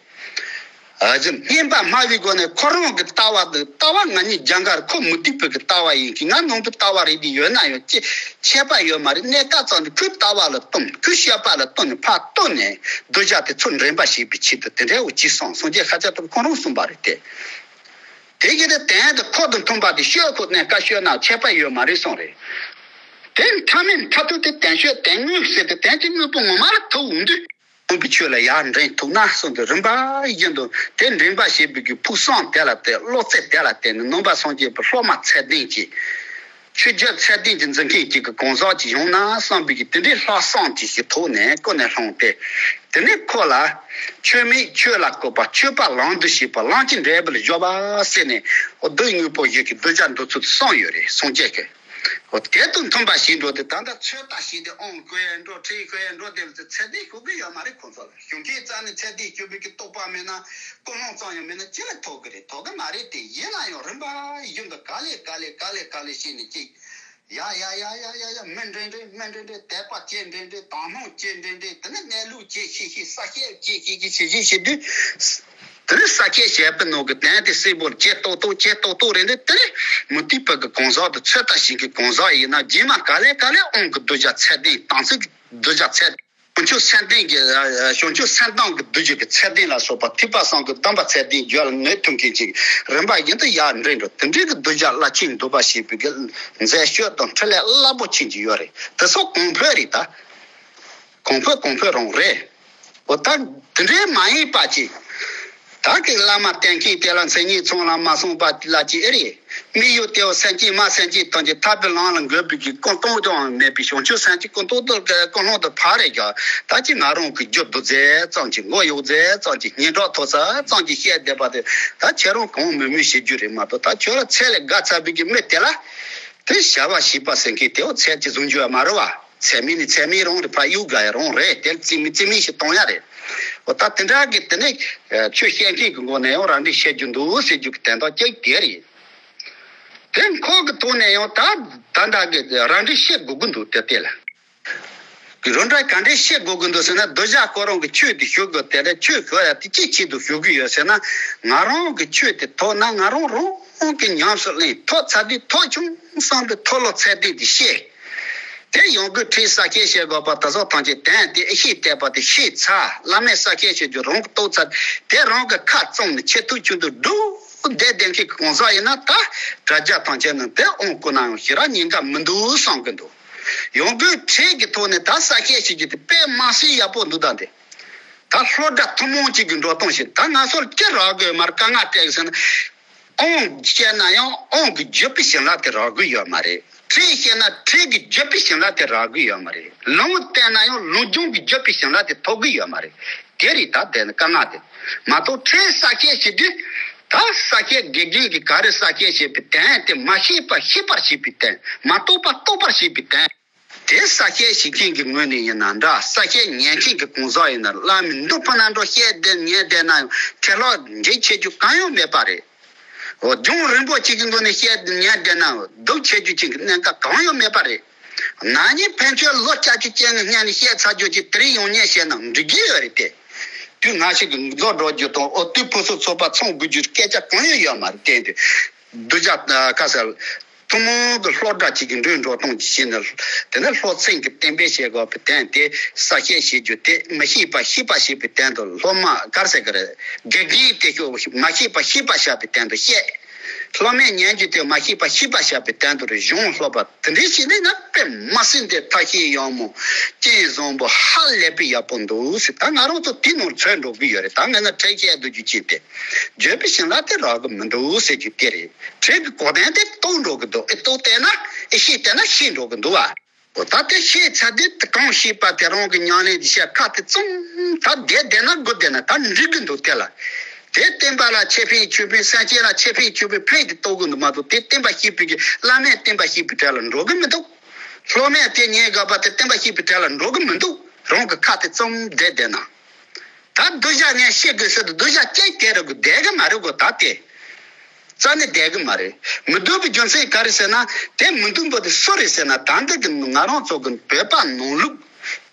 ཨ་ཙི། བསྙེན་པར་སྨྲ་བའི་སྒོ་ནས་ཁོ་རང་གི་ལྟ་བ་འདི་ལྟ་བ་ང་གཉིས་རྒྱ་གར་ཁོ་མུ་སྟེགས་པའི་གི་ལྟ་བ་ཡིན་གྱི། ང་ནང་པའི་ལྟ་བ་རེད་དེ་ཡོད་ན་ཡང་ཅི་ཁྱད་པར་ཡོད་མ་རེད། གནས་སྐབས་ཙམ་དུ་ཁོའི་ལྟ་བ་ལ་བསྟུན། ཁོའི་བཤད་པ་ལ་བསྟུན་ནས་ཕར་བསྟུན་ནས་གདུལ་བྱ་དེ་ཚོ་འདྲེན་པ་བྱེད་པའི་ཆེད་དུ་དེ་འདྲའི་འོ་ཅི་གསུངས། སངས་རྒྱས་ཤཱཀྱ་ཐུབ་པ་ཁོང་རང་གསུངས་པ་རེད་དེ། དེ་གི་དེ་དོན་དེ་ཁོ་དང་མཐུན་པ་དེ་ཤོད་ཁོ་གནས་སྐབས་ཤོད་ན་ཁྱད་པར་ཡོད་མ་རེད་གསུངས་རེད། དེ་མཐའ་མའི་མཐའ་ཐུག་དེ་དོན་སྤྱོད་དོན་དངོས་ཟེར་ཏེ་དོན་གྱི་དངོས་པོ་ངོ་མ་ལ་ཐུག་འོང་དུས། དམ་པའི་ཆོས་ལ་ཡར་འདྲེན་ཐུབ་ན་གསུངས་ཏེ། རིམ་པ་བཞིན་དུ་དེ་འདྲེན་པ་བྱེད་པའི་གི་ཕུགས་བསམ་དེ་ལ་བརྟེན། བློ་རྩེ་དེ་ལ་བརྟེན་ནས་ནང་པ་སངས་རྒྱས་པའི་སློབ་མ་ཚད་ལྡན་གྱི། ཆོས་བརྒྱུད་ཚད་ལྡན་གྱི་འཛིན་མཁན་གཅིག་གི་གང་ཟག་ཅིག་ཡོང་ན་བསམ་པའི་གི་དེ་འདྲའི་ལྷག་བསམ་ཅིག་གི་ཐོག་ནས་ཀུན་ནས་བསླངས་ཏེ། དེ་ནས་ཁོ་ལ་ཆོས་མེད་ཆོས་ལ་བཀོད་པ། ཆོས་པ་ལམ་དུ་བྱེད་པ། ལམ་གྱི་འབྲས་བུ་ལ་སྦྱོར་བ་ཟེར་ནས། འོ་བསྡུ་བའི་དངོས་པོ་བཞི་གི་གདུལ་བྱ་འདུལ་ཚུལ་གསུངས་ཡོད་རེད། སངས་རྒྱས་ཀྱིས། འོ་དེ་དང་མཐུན་པ་ཞིག་འགྲོ་དེ། ད་ལྟ་ཚོད་ལྟ་བྱས་ཏེ་དབང་བསྐུར་ཡ་འགྲོ། ཁྲིད་བསྐུར་ཡ་འགྲོ་དེ་ཚད་ལྡན་ཞུ་གི་ཡོད་མ་རེད་ཁོང་ཚོ་ལ། གཞུང་ཆེན་རྩ་ནས་ཚད་ལྡན་ཞུ་བའི་གི་རྟོགས་པ་མེད་ན། ཀུན་སློང་ཙམ་ཡང་མེད་ན་ཅི་ལ་ཐོབ་གི་རེད། ཐོབ་གི་མ་རེད་དེ། ཡིན་ན་ཡང་རིམ་པ་བཞིན་དུ་ག་ལེ་ག་ལེ་ག་ལེ་ག་ལེ་བྱས་ནས་ཅིག་ཡ་ཡ་ཡ་ཡ་ཡ་ཡ། མི་འདྲེན་འདྲེན་མི་འདྲེན་འདྲེན། དད་པ་སྐྱེ་འདྲེན་འདྲེན། དག་སྣང་སྐྱེ་འདྲེན་འདྲེན། དེ་ནས་གནས་ལུགས་སྐྱེ་ཤེས་ཤེས། ས་སྐྱ་སྐྱེ་ཤེས་ཤེས་ཤེས་ཤེས་དུས། དེ་ནས་ས་སྐྱའི་བཤད་པའི་ནང་གི་དོན་དེ་གསལ་པོར་ཇེ་ཏོག་ཏོག་ཇེ་ཏོག་ཏོག་རེད་འདུག་དེ་ནས་མུ་སྟེགས་པ་གི་གང་ཟག་དང་ཚོད་ལྟ་བྱེད་མཁན་གང་ཟག་ཡིན་ན། རྗེས་མ་ག་ལེ་ག་ལེ་དབང་གི་གདུལ་བྱ་ཚད་ལྡན། དམ་ཚིག་གི་གདུལ་བྱ་ཚད། བྱང་ཆུབ་སེམས་ལྡན་གྱི། བྱང་ཆུབ་སེམས་ལྡན་གྱི་གདུལ་བྱ་གི་ཚད་ལྡན་ལ་སོགས་པ། ཐེག་པ་གསུམ་གྱི་སྡོམ་པ་ཚད་ལྡན་རྒྱུད་ལ་ནུས་ཐོན་མཁན་ཅིག་རིམ་པ་བཞིན་དུ་ཡར་འདྲེན་འགྲོ། དེ་འདྲའི་གི་གདུལ་བྱ་རླབས་ཆེན་འདུལ་བ་བྱེད་པའི་གི་མཛད་སྤྱོད་དང་འཕྲིན་ལས་རླབས་པོ་ཆེན་ཅིག་ཡོད་རེད། དེ་སོགས་གོང་འཕེལ་རེད་ད། གོང་འཕེལ་གོང་འཕེལ་རང་རེད། འོ་ད་དེ་འདྲའི་མ་ཡིན་པ་ཅིག་ད་གི་བླ་མ་བསྟེན་མཁན་དེ་ལ་མཚན་ཉིད་ཚང་ལ་མ་སོང་བ་ལ་ཅིག་ཨེ་རེད། མི་ཡུལ་དེའོ་སེམས་ཅན་མ་སེམས་ཅན་ཐམས་ཅད་ཐར་པའི་ལམ་ལ་འགོད་པའི་གི་ཀུན་སློང་ཀྱང་མེད་པའི་བྱང་ཆུབ་སེམས་ཀྱི་ཀུན་སློང་དུ་ཀུན་སློང་དུ་ཕར་རེད་ཀྱང་། ད་ཅི་ང་རང་གི་རྒྱུ་བསྡུ་ཚད་ཙམ་གྱི། མགོ་གཡོག་ཚད་ཙམ་གྱི། སྙན་གྲགས་ཐོབ་ཚད་ཙམ་གྱི་བཤད་བསྡད་པ་དེ། ད་ཁྱེད་རང་གང་མོས་མོས་བྱེད་རྒྱུ་རེད་མ་གཏོགས། ད་ཁྱོད་ལ་ཚད་ལས་བརྒལ་ཚར་བའི་གི་མི་དེ་ལ། དེ་བྱ་བ་བྱེད་པ་ཟེར་མཁན་དེའོ་ཚད་ཀྱི་བཟུང་རྒྱུ་ཡ་མ་རེད་བ། ཚད་མིན་ནི་ཚད་མིན་རང་རེད། ཕར་གཡུག་དགའ་ཡ་རང་རེད། དེ་རྩིས་མིན་རྩིས་མིན་ཞིག་གཏོང་ཡ་རེད། འོ་ད་དེ་འདྲ་གི་དེ་ནས་ཆོས་བཤད་མཁན་གྱི་མགོ་ནས་ཡང་རང་འགྲེལ་བཤད་རྒྱུ་འདུག་ཟེར་རྒྱུ་གི་དོན་དག་གཅིག་དེ་རེད། དེ་ཁོ་གི་ཐོག་ནས་ཡང་ད་ད་ལྟ་གི་རང་འགྲེལ་བཤད་དགོས་ཀྱི་འདུག་དེ་དེ་ལ། རང་འགྲེལ་ག་འདྲས་བཤད་དགོས་ཀྱི་འདུག་ཟེར་ན། གདུལ་བྱ་ཁོ་རང་གི་ཆོས་དེ་ཞུ་དགོས། དེ་ལ་ཆོས་ཞུ་ཡ་དེ་ཅིའི་ཆེད་དུ་ཞུ་གི་ཡོད་ཟེར་ན། ང་རང་གི་ཆོས་དེ་ཐོབ་ན་ང་རང་རང་གི་ཉམས་སུ་ལེན། ཐོབ་ཚར་དུས་ཐོབ་བྱུང་བསམ་པའི་མཐོལ་ལོ་ཚད་ལྡན་དེ་བཤད། དེ་ཡང་སྒོས་ཁྲིད་ས་སྐྱ་བཤད་དགོས་པ་དེ་སོགས་ཐམས་ཅད་དོན་དེ་ཨེ་ཤེས་བསྡད་པ་དེ་ཤེས་ཚར། བླ་མས་ས་སྐྱ་བཤད་རྒྱུ་རང་གིས་རྟོགས་ཚར། དེ་རང་གི་ཁ་བཙུམ་ནས་ཆེ་ཐུག་ཆུང་ཐུག་སྒྲུབ་བསྡད་བསྡད་མཁན་གྱི་གང་ཟག་ཡིན་ན། ད་དྲ་རྒྱ་ཐམས་ཅད་ནང་དེ་དབང་བསྐུར་ན་ཡང་ཞེ་དྲག་ཉེན་ཁ་མི་འདུག་བསམ་གྱི་འདུག་ཡང་སྒོས་ཁྲིད་ཀྱི་ཐོག་ནས་ད་ས་སྐྱ་བཤད་རྒྱུ་དེ་དཔེ་མ་སྲིད་ཡག་པོ་འདུག་ད་འདི། ད་སློབ་གྲྭ་ཐུན་མོང་གཅིག་གི་འགྲོ་སྟངས་ཤིག་ད་ང་ཚོར་ཅི་རག་གི་ཡོད་མ་རེད། དཀའ་ངལ་སྤྲད་གི་ཟེར་ན། དབང་བཤད་ན་ཡང་དབང་གི་བརྒྱུད་པའི་བྱིན་རླབས་དེ་རག་གི་ཡོད་མ་རེད། ཁྲིད་བཤད་ན་ཁྲིད་ཀྱི་བརྒྱུད་པའི་བྱིན་རླབས་དེ་རག་གི་ཡོད་མ་རེད། ལུང་བསྟན་ན་ཡང་ལུང་སྦྱོང་གི་བརྒྱུད་པའི་བྱིན་རླབས་དེ་ཐོབ་གི་ཡོད་མ་རེད། དེ་རེད་ད་དེ་ནི་དཀའ་ངལ་དེ། མ་གཏོགས་ཁྲིད་ས་སྐྱ་བྱེད་དུས། ད་ས་སྐྱ་དགེ་རྒན་གྱིས་ག་རེ་ས་སྐྱ་བྱེད་པའི་དོན་དེ་མ་ཤེས་པ་ཤེས་པར་བྱེད་པའི་དོན། མ་རྟོགས་པ་རྟོགས་པར་བྱེད་པའི་དོན། དེ་ས་སྐྱ་བྱེད་མཁན་གྱི་ངོས་ནས་ཡིན་ན་འདྲ། ས་སྐྱ་ཉན་མཁན་གྱི་གང་ཟག་ཡིན་ན། བླ་མའི་མདུན་ཕུ་ན་འགྲོ་བཤད་བསྡད་ཉན་བསྡད་ན་ཡང་ཁྲེལ་ལྷག་འདྲེ་བྱེད་རྒྱུ་གང་ཡང་མེད་པ་རེད། འོ་རྒྱུན་རིང་པོ་གཅིག་གི་ངོས་ནས་བཤད་ཉན་བསྡད་ན་ཡང་སྡུག་བྱེད་རྒྱུ་གཅིག་གི་གནད་འགག་གང་ཡང་མེད་པ་རེད། ན་ནིང་ཕན་ཆད་ལོ་བརྒྱད་ཅུ་ཅན་གྱི་སྔོན་ནས་བཤད་ཚར་རྒྱུ་གཅིག་དེ་རིང་ཡང་ཉན་བཤད་ན་འགྲིག་གི་ཡོད་རེད་དེ། དུས་ང་ཞིག་གི་རྫོགས་འགྲོ་རྒྱུ་དང་འོ་དུས་ཕུན་སུམ་ཚོགས་པ་ཚང་དགོས་རྒྱུ་སྐད་ཆ་གང་ཡང་ཡོད་མ་རེད། བསྟན་ཏེ་གདུལ་བྱ་ཁ་ཟེར་ཐུན་མོང་གི་བློ་འདྲ་གཅིག་གི་འགྲོས་འགྲོ་སྟངས་ཀྱི་ཤེས་ནས་དེ་ནས་སློབ་ཚན་གྱི་གཏན་འབེབས་བྱེད་དགོས་པའི་དོན་དེ་གསལ་བཤད་བྱེད་རྒྱུ་དེ་མི་ཤེས་པ་ཤེས་པ་བྱེད་པའི་དོན་དུ་སློབ་མ་ག་རེ་ཟེར་གི་རེད། དགེ་རྒན་དེ་ཤོག་མ་ཤེས་པ་ཤེས་པ་བྱ་བའི་དོན་དུ་བཤད། སློབ་མས་ཉན་རྒྱུ་དེ་མ་ཤེས་པ་ཤེས་པ་བྱ་བའི་དོན་དུ་རེད། གཞུང་སློབ་པ་དེ་འདྲའི་ཞིག་ནི་ན་དཔེ་མ་སྲིད་འདི་ཐབས་ཤེས་ཡག་མོ་རྐྱེན་བཟང་པོ་ཧ་ལས་པའི་ཡག་པོ་འདུག་ཟེར། ད་ང་རང་ཚོ་དེ་ནང་ཚོད་འགྲོ་གི་ཡོད་རེད། ད་ངས་ན་ཁྲིད་བཤད་སྡོད་རྒྱུ་ཅིག་དེ་བརྗོད་པའི་བྱིན་རླབས་དེ་རག་གི་མི་འདུག་ཟེར་རྒྱུ་དེ་རེད། ཁྲིད་ཀྱི་གོ་དོན་དེ་རྟོགས་འགྲོ་གི་འདུག་ཨེ་རྟོགས་བལྟས་ན་ཨེ་ཤེས་བལྟས་ན་ཤེས་འགྲོ་གི་འདུག་བ། འོ་ད་དེ་ཤེས་ཚར་དུས་དེ་གང་ཤེས་པ་དེ་རང་གི་ཉམས་ལེན་གྱི་ཤེས་ཁ་དེ་བཙུམ་ད་བསྡད་བསྡད་ན་སྒུག་བསྡད་ན་ད་འགྲིག་གི་འདུག་དེ་ལ། དེ་བསྟན་པ་ལ་ཆེ་ཕན་ཆོས་ཕན་སེམས་ཅན་ལ་ཆེ་ཕན་ཆོས་ཕན་ཕན་དེ་རྟོགས་གི་འདུག་མ་གཏོགས་དེ་བསྟན་པ་ཤེས་པའི་གི་བླ་མས་བསྟན་པ་ཤེས་པའི་གྲལ་ལ་འགྲོ་གི་མི་འདུག་སློབ་མས་དེ་ཉན་དགོས་པ་དེ་བསྟན་པ་ཤེས་པའི་གྲལ་ལ་འགྲོ་གི་མི་འདུག་རང་གི་ཁ་དེ་བཙུམ་བསྡད་བསྡད་ན། ད་གདུལ་བྱ་ངས་ཤེས་དགོས་ཟེར་དུས་གདུལ་བྱ་སྐད་ག་རེ་གི་བསྡད་གི་མ་རེད་གོ་ད་དེ། རྩ་ནས་བསྡད་གི་མ་རེད། མི་སྡུག་པའི་རྒྱུ་མཚན་ག་རེ་ཟེར་ན། དེ་མི་སྡུག་པོ་དེ་སུ་རེད་ཟེར་ན་ད་འདི་གི་ང་རང་ཚོ་གི་བོད་པ་ནང་ལུགས།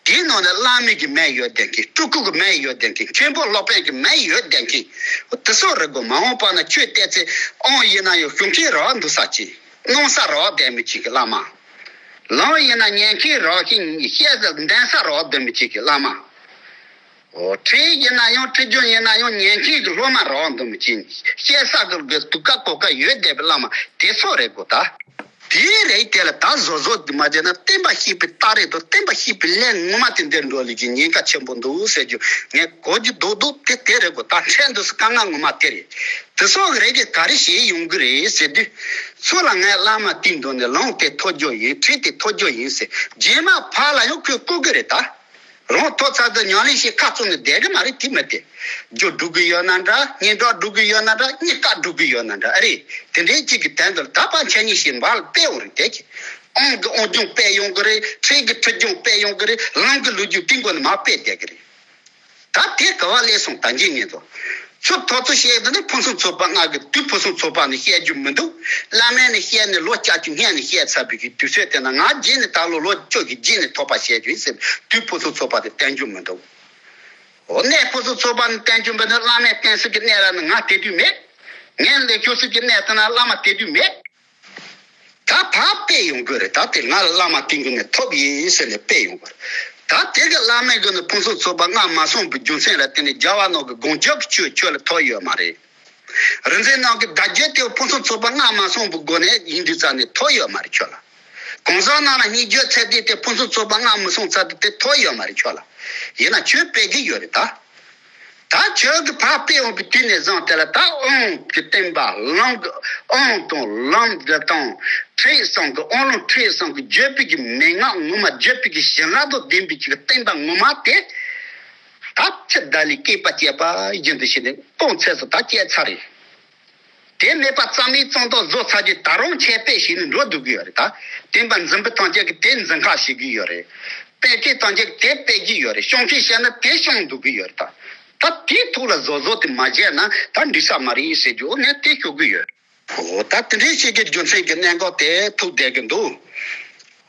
དེའི་ནང་ནས་བླ་མའི་གི་མིང་ཡོད་བསྡད་མཁན། སྤྲུལ་སྐུ་གི་མིང་ཡོད་བསྡད་མཁན། མཁན་པོ་སློབ་དཔོན་གི་མིང་ཡོད་བསྡད་མཁན། དེ་སུ་རེད་གོ་མ་འོངས་པ་ན་ཆོས་གཏད་ཚེ་ཨང་ཡིན་ན་ཡང་ཞུ་མཁན་རག་འདུག་ས་ཅིག་གནང་ས་རག་བསྡད་མི་ཅིག་གི་བླ་མ། ལམ་ཡིན་ན་ཉན་མཁན་རག་མཁན་བཤད་ས་འདོན་ས་རག་བསྡད་མི་ཅིག་གི་བླ་མ། འོ་ཁྲིད་ཡིན་ན་ཡང་ཁྲིད་རྒྱུན་ཡིན་ན་ཡང་ཉན་མཁན་གྱི་སློབ་མ་རང་དུ་མི་ཕྱིན། བཤད་ས་གི་གི་དུ་ཀ་གོ་ཀ་ཡོད་བསྡད་པའི་བླ་མ་དེ་ཚོ་རེད་གོ་ད། དེའི་རིགས་དེ་ལ་ད་བཟོ་བཟོ་དུ་མ་བྱས་ན་བསྟན་པ་ཤེས་པའི་རྟགས་རེད་དོ། བསྟན་པ་ཤེས་པའི་ལན་ངོ་མ་དེ་འདིར་འགྲོ་ལས་ཀྱི་ཉེན་ཁ་ཆེན་པོ་འདུག་ཟེར་རྒྱུ་ངས་གོ་རྒྱུ་རྡོག་རྡོག་དེ་དེ་རེད་གོ་ད། ཕྲན་དུ་དཀའ་ངལ་ངོ་མ་དེ་རེད། དེ་ཚོ་གི་རིགས་ཀྱི་ག་རེ་བྱེད་ཡོང་གི་རེད་ཟེར་དུས། ཚུར་ལ་ངས་བླ་མ་དེའི་མདུན་ནས་ལམ་དེ་ཐོབ་རྒྱུ་ཡིན། ཁྲིད་དེ་ཐོབ་རྒྱུ་ཡིན་ཟེར་རྗེས་མ་ཕར་ལ་ཡང་ཁོས་བསྐུར་གི་རེད་ད། རང་ཐོབ་ཚར་དུས་ཉམས་ལེན་བྱེད་ཁ་བཙུམ་ནས་བསྡད་གི་མ་རེད། དེ་མི་དེ། རྒྱུ་སྒྲུབ་གི་ཡོད་ན་འདྲ། སྙན་གྲགས་སྒྲུབ་གི་ཡོད་ན་འདྲ། རྙེད་དཀའ་སྒྲུབ་གི་ཡོད་ན་འདྲ་ཨེ་རེད། དེ་འདྲའི་གཅིག་གི་དོན་དུ་ད་ཕར་འཆད་ཉན་བྱེད་འབར་ལ་སྤེལ་ཡོང་རེད་དེ་གི། ཨང་གི་ཨང་རྒྱུན་སྤེལ་ཡོང་གི་རེད། ཁྲིད་ཀྱི་ཁྲིད་རྒྱུན་སྤེལ་ཡོང་གི་རེད། ལམ་གྱི་ལུགས་རྒྱུན་དེ་མགོ་ནས་མར་སྤེལ་བསྡད་གི་རེད། ད་དེ་ག་བ་སླེབས་སོང་ད་འཇིག་ངེས་དོ། ཚུར་ཐོག་ཚུར་བཤད་དེ་ནི་ཕུན་སུམ་ཚོགས་པ་ལྔ་གི་དུས་ཕུན་སུམ་ཚོགས་པ་ནི་བཤད་རྒྱུ་མི་འདུག་བླ་མས་ནི་བཤད་ནི་ལོ་བརྒྱད་ཅུ་སྔོན་ནས་བཤད་ཚར་བའི་གི་དུས་ཚོད་དེ་ན་ང་རྗེས་ནས་ད་ལོ་ལོ་བཅུ་གི་རྗེས་ནས་ཐོག་པ་བཤད་རྒྱུ་ཡིན་ཟེར་དུས་ཕུན་སུམ་ཚོགས་པ་དེ་བསྟན་རྒྱུ་མི་འདུག་འོ་གནས་ཕུན་སུམ་ཚོགས་པ་ནི་བསྟན་རྒྱུ་མི་འདུག་བླ་མས་བསྟན་ཟེར་གི་གནས་ར་ནི་ང་དེ་དུས་མེད། ངས་ལས་ཁྱོད་ཟེར་གི་གནས་དེ་ན་བླ་མ་དེ་དུས་མེད། ད་ཕར་སྤེལ་ཡོང་དགོས་རེད། ད་དེ་ང་ལ་བླ་མ་དེ་གི་ནས་ཐོབ་ཡིན་ཟེར་ནས་སྤེལ་ཡོང་དགོས་རེད། ད་དེ་གི་བླ་མའི་གི་ནས་ཕུན་སུམ་ཚོགས་པ་ལྔ་མ་གསུངས་པའི་རྒྱུ་མཚན་ལ་བརྟེན་ནས་རྒྱལ་བ་རྣམས་ཀྱི་དགོངས་རྒྱབ་ཀྱི་ཆོས་ཁྱོད་ལ་ཐོབ་ཡོད་མ་རེད། རིག་འཛིན་རྣམས་ཀྱི་བརྡ་བརྒྱུད་དེ་ཕུན་སུམ་ཚོགས་པ་ལྔ་མ་གསུངས་པའི་སྒོ་ནས་ཡིན་དུས་ཙང་ནས་ཐོབ་ཡོད་མ་རེད་ཁྱོད་ལ། གང་ཟག་རྣམས་ལ་སྙན་བརྒྱུད་ཚད་ལྡན་དེ་ཕུན་སུམ་ཚོགས་པ་ལྔ་མི་གསུངས་ཚར་དུས་དེ་ཐོབ་ཡོད་མ་རེད་ཁྱོད་ལ། ཡིན་ན་ཁྱོད་སྤེལ་གི་ཡོད་རེད་ད། ད་ཁྱོད་ཀྱི་ཕར་སྤེལ་འོང་གི་དུས་ནས་བཟུང་དེ་ལ་ད་དབང་གི་བསྟན་པ་ལམ་གྱི་དབང་དང་ལམ་འདི་དང་ཁྲིད་གསུམ་གྱི་དབང་ལུང་ཁྲིད་གསུམ་གྱི་བརྒྱུད་པའི་གི་མན་ངག་ངོ་མ་བརྒྱུད་པའི་གི་བྱིན་རླབས་དང་ལྡན་པའི་གི་བསྟན་པ་ངོ་མ་དེ། ད་ཕྱི་ཟླ་ལས་བསྐལ་པ་བསྐྱལ་པ་བཞིན་དུ་ཞིག་ནས་སྟོང་ཚད་སུ་ད་བསྐྱལ་ཚར་རེད། དེ་མེད་པ་རྩ་མེད་གཙང་དག་བཟོ་ཚར་རྗེས་ད་རུང་ཁྱད་སྤེལ་བྱས་ནས་འགྲོ་འདུག་གི་ཡོད་རེད་ད། བསྟན་པ་འཛིན་པ་ཐམས་ཅད་ཀྱིས་དེ་འཛིན་ཁ་བྱེད་ཀྱི་ཡོད་རེད། སྤེལ་མཁན་ཐམས་ཅད་ཀྱིས་དེ་སྤེལ་གྱི་ཡོད་རེད། སྐྱོང་མཁན་བྱས་ན་དེ་སྐྱོང་འདུག་གི་ཡོད་རེད་ད། ད་དེའི་ཐོག་ལ་བཟོ་བཟོ་དེ་མ་བྱས་ན་ད་འགྲིག་ས་མ་རེད་ཟེར་རྒྱུ་ངས་དེ་ཤོད་ཀྱི་ཡོད། འོ་ད་དེ་འདྲའི་ཞིག་གི་རྒྱུ་མཚན་གྱི་གནད་འགག་དེ་ཐུག་བསྡད་ཀྱི་འདུག་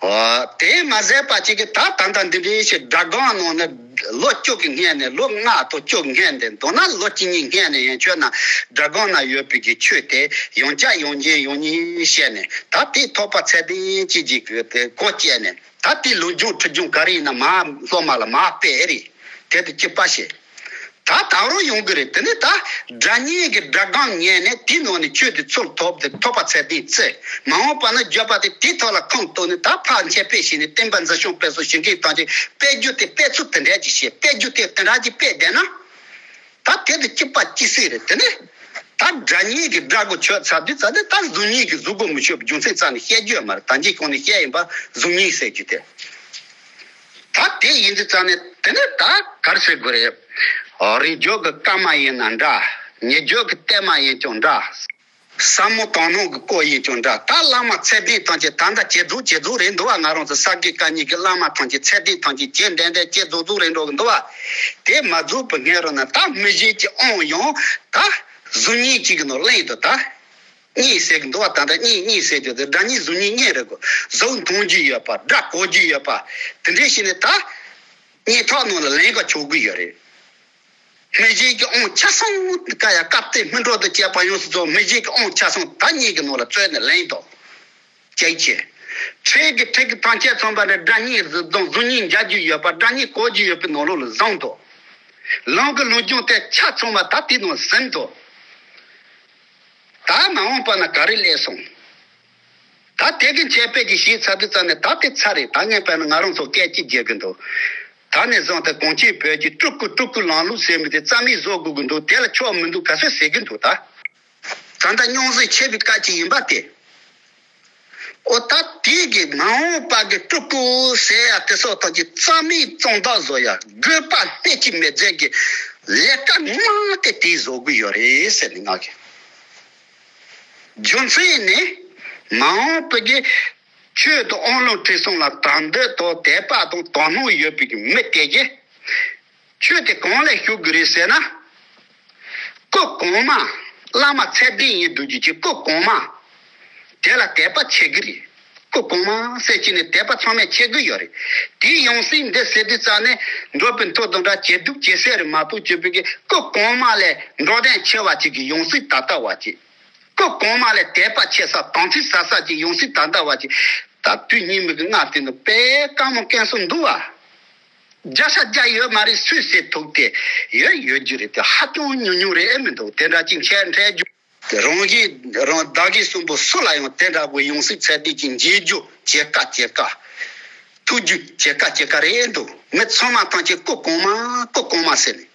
འོ་དེ་མ་ཟད་པ་ཅིག་གིས་ད་ད་ལྟ་འདི་འདྲའི་ཞིག་སྒྲ་སྒམ་ནང་ནས་ལོ་བཅུ་གི་སྔོན་ནས་ལོ་ལྔ་དང་བཅུ་གི་སྔོན་ནས་མདོར་ན་ལོ་གཅིག་གཉིས་སྔོན་ནས་ཡང་ཁྱོད་ན་སྒྲ་སྒམ་ན་ཡོད་པའི་གི་ཆོས་དེ་ཡང་བསྐྱར་ཡང་བསྐྱར་ཡང་བསྐྱར་བཤད་ནས་ད་དེ་ཐོག་པ་ཚད་ལྡན་ཅིག་ཅིག་གི་དེ་གོ་བཅད་ནས་ད་དེ་ལོ་རྒྱུས་ཁྲིད་རྒྱུན་ག་རེ་ཡིན་ན་མ་སློབ་མ་ལ་མ་སྤེལ་རེད། དེ་དུ་གཅིག་པ་བཤད། ད་ད་རུང་ཡོང་གི་རེད། དེ་ནི་ད་སྒྲ་སྙན་གྱི་སྒྲ་སྒམ་ཉན་ནས་དེའི་ནང་ནས་ཆོས་དེ་ཚུར་ཐོབ་སྟེ་ཐོབ་པ་ཚད་ལྡན་བརྩི། མ་འོངས་པ་ན་བརྗོད་པ་དེ་དེའི་ཐོག་ལ་ཁུངས་གཏུགས་ནས་ད་ཕར་འཆད་སྤེལ་བྱས་ནས་བསྟན་པ་འཛིན་སྐྱོང་སྤེལ་གསུམ་བྱེད་མཁན་ཐམས་ཅད་སྤེལ་རྒྱུ་དེ་སྤེལ་ཚུལ་དེ་འདྲ་ཅིག་བཤད། སྤེལ་རྒྱུ་དེ་དེ་འདྲ་ཅིག་སྤེལ་བསྡད་ན། ད་དེ་དུ་གཅིག་པ་གཅིག་སྲིད་རེད། དེ་ནི་ད་སྒྲ་སྙན་གྱི་སྒྲ་གོ་ཆོད་ཚར་དུས་ཙང་ནས་ད་གཟུགས་བརྙན་གྱི་གཟུགས་སྒོ་མི་ཆོད་པའི་རྒྱུ་མཚན་རྩ་ནས་བཤད་རྒྱུ་ཡོད་མ་རེད། ད་འཇིག་གོང་ནས་བཤད་ཡིན་པ་གཟུགས་བརྙན་ཟེར་རྒྱུ་དེ། ད་དེ་ཡིན་དུས་ཙང་ནས་དེ་ནས་ད་ག་རེ་ཟེར་དགོས་རེད། རིག་བརྗོད་ཀྱི་བཀའ་མ་ཡིན་ན་འདྲ། ཉེ་བརྗོད་ཀྱི་གཏད་མ་ཡིན་ཀྱང་འདྲ། ཟབ་མོ་དོན་སྣང་གི་སྐོར་ཡིན་ཀྱང་འདྲ། ད་བླ་མ་ཚད་ལྡན་ཐམས་ཅད་ད་ལྟ་ཇེ་རྫོགས་ཇེ་རྫོགས་རེད་འདུག་བ། ང་རང་ཚོ་ས་དགེ་བཀའ་རྙིང་གི་བླ་མ་ཐམས་ཅད་ཚད་ལྡན་ཐམས་ཅད་ཇེ་འདྲ་འདྲ་ཇེ་རྫོགས་རྫོགས་རེད་འགྲོ་གི་འདུག་བ། དེ་མ་རྫོགས་པའི་སྔོན་རོལ་ན་ད་མི་གཞན་གྱི་དབང་ཡང་ད་གཟུགས་བརྙན་གཅིག་གི་ནང་གླེང་དུ་ད། གཉིས་ཟེར་གི་འདུག་བ། ད་ལྟ་གཉིས་གཉིས་ཟེར་རྒྱུ་དེ་སྒྲ་སྙན་གཟུགས་བརྙན་གཉིས་རེད་གོ། གཟུགས་མཐོང་རྒྱུ་ཡོད་པ། སྒྲ་གོ་རྒྱུ་ཡོད་པ། དེ་འདྲས་བྱས་ནས་ད་སྙན་གྲགས་ནང་ལ་ལེན་ག་ཆོག་གི་ཡོད་རེད། མི་གཞན་གྱི་ཨོང་ཆ་ཚང་ཀ་ཡ་སྐབས་དེ་སྨིན་གྲོགས་དང་བཅས་པ་ཡོངས་སུ་རྫོགས། མི་གཞན་གྱི་ཨོང་ཆ་ཚང་ད་ངེད་ཀྱི་ནང་ལ་བཙོས་ནས་ལེན་དོ། ཅེས་བྱས། ཁྲིད་ཀྱི་ཁྲིད་ཀྱི་ཐམས་ཅད་ཚང་པ་ནི་སྒྲ་སྙན་གཟི་མདངས་གཟུགས་བརྙན་མཇལ་རྒྱུ་ཡོད་པ། སྒྲ་སྙན་གོ་རྒྱུ་ཡོད་པའི་ནང་ལོགས་ལ་བཟུང་དོ། ལམ་གྱི་ལུང་སྦྱོང་དེ་ཆ་ཚང་བ་ད་དེའི་ནང་ཟིན་དོ། ད་མ་འོངས་པ་ན་ག་རེ་སླེབས་སོང་། ད་དེ་གི་འཆད་སྤེལ་གྱི་བྱས་ཚར་དུས་ཙམ་ནས་ད་དེ་ཚར་རེད། ད་ངས་དཔེར་ན་ང་རང་ཚོ་སྐད་ཅིག་བརྗེད་གི་འདུག་ད་ནས་བཟུང་སྟེ་གངས་ཅན་བོད་ཀྱི་སྤྲུལ་སྐུ་སྤྲུལ་སྐུ་ལམ་ལུགས་ཟེར་མི་དེ་རྩ་མེད་བཟོ་དགོས་ཀྱི་འདུག་དེ་ལ་ཆོག་མི་འདུག་ག་ཚོད་ཟེར་གི་འདུག་ད། ད་ལྟ་སྙུང་གཞི་ཆེ་བའི་སྐད་ཅིག་ཡིན་པ་དེ། ཨོ་ད་དེ་གི་མ་འོངས་པ་གི་སྤྲུལ་སྐུ་ཟེར་ཡ་དེ་སོགས་དག་གི་རྩ་མེད་གཙང་དག་བཟོ་ཡ་དགོས་པ་སྣེ་གཅིག་མེད་མཛད་ཀྱི་ལས་ཀ་མང་དེ་དེ་བཟོ་གི་ཡོད་རེད་ཟེར་ནས་ང་གི། རྒྱུ་མཚན་ནི། མ་འོངས་པའི་གི་ཆོས་དང་དབང་ལུང་ཁྲིད་གསུམ་ལ་དད་འདུན་དང་དད་པ་དང་དོ་སྣང་ཡོད་པའི་གི་མི་དེ་གིས་ཆོས་དེ་གང་ལས་ཞུགས་དགོས་རེད་ཟེར་ན། སྐུ་གོང་མ། བླ་མ་ཚད་ལྡན་ཡིན་འདུག་རྒྱུ་ཅིག་སྐུ་གོང་མ། དེ་ལ་དད་པ་བྱེད་ཀྱི་རེད། སྐུ་གོང་མ་ཟེར་གྱི་ནི་དད་པ་ཚང་མས་བྱེད་ཀྱི་ཡོད་རེད། དེའི་ཡང་སྲིད་འདི་ཟེར་དུས་ཙམ་ནས་འགྲོ་བའི་མཐུ་དང་འདྲ་ཇེ་སྡུག་ཇེ་སེར་རེད་མ་གཏོགས་ཅིག་པའི་གི་སྐུ་གོང་མ་ལས་འགྲོ་དོན་ཆེ་བ་ཅིག་གི་ཡང་སྲིད་ད་ལྟ་བ་ཅིག་སྐུ་གོང་མ་ལས་དད་པ་ཆེ་ས་དམ་ཚིག་ཟབ་ས་ཅིག་ཡང་སྲིད་ད་ལྟ་བ་ཅིག་ད་དུས་སྙིགས་མའི་གི་སྔ་དེ་ནི་དཔེ་དཀའ་མོ་སྐལ་སོ་འདུག་བ། བརྒྱ་ཆ་བརྒྱ་ཡོད་མ་རེད། སུས་ཟེར་ཐུབ་དེ་ཡོད་ཡོད་རྒྱུ་རེད་དེ་ཧ་ཅང་ཉུང་ཉུང་རེད། ཨེ་མི་འདུག་དེ་འདྲ་ཅིག་འཆད་འཕྲལ་རྒྱུ། རང་གཞན་རང་བདག་གཞན་གསུམ་པོ་སུ་ལ་ཡང་དེ་འདྲ་བོ་ཡང་སྲིད་ཚད་ལྡན་ཅིག་འཇལ་རྒྱུ་བྱེད་དཀའ་བྱེད་དཀའ། ཐུག་རྒྱུ་བྱེད་དཀའ་བྱེད་དཀའ་རེད་འདུག་མི་ཚང་མ་ཐམས་ཅད་སྐུ་གོང་མ་སྐུ་གོང་མ་ཟེར་ནས།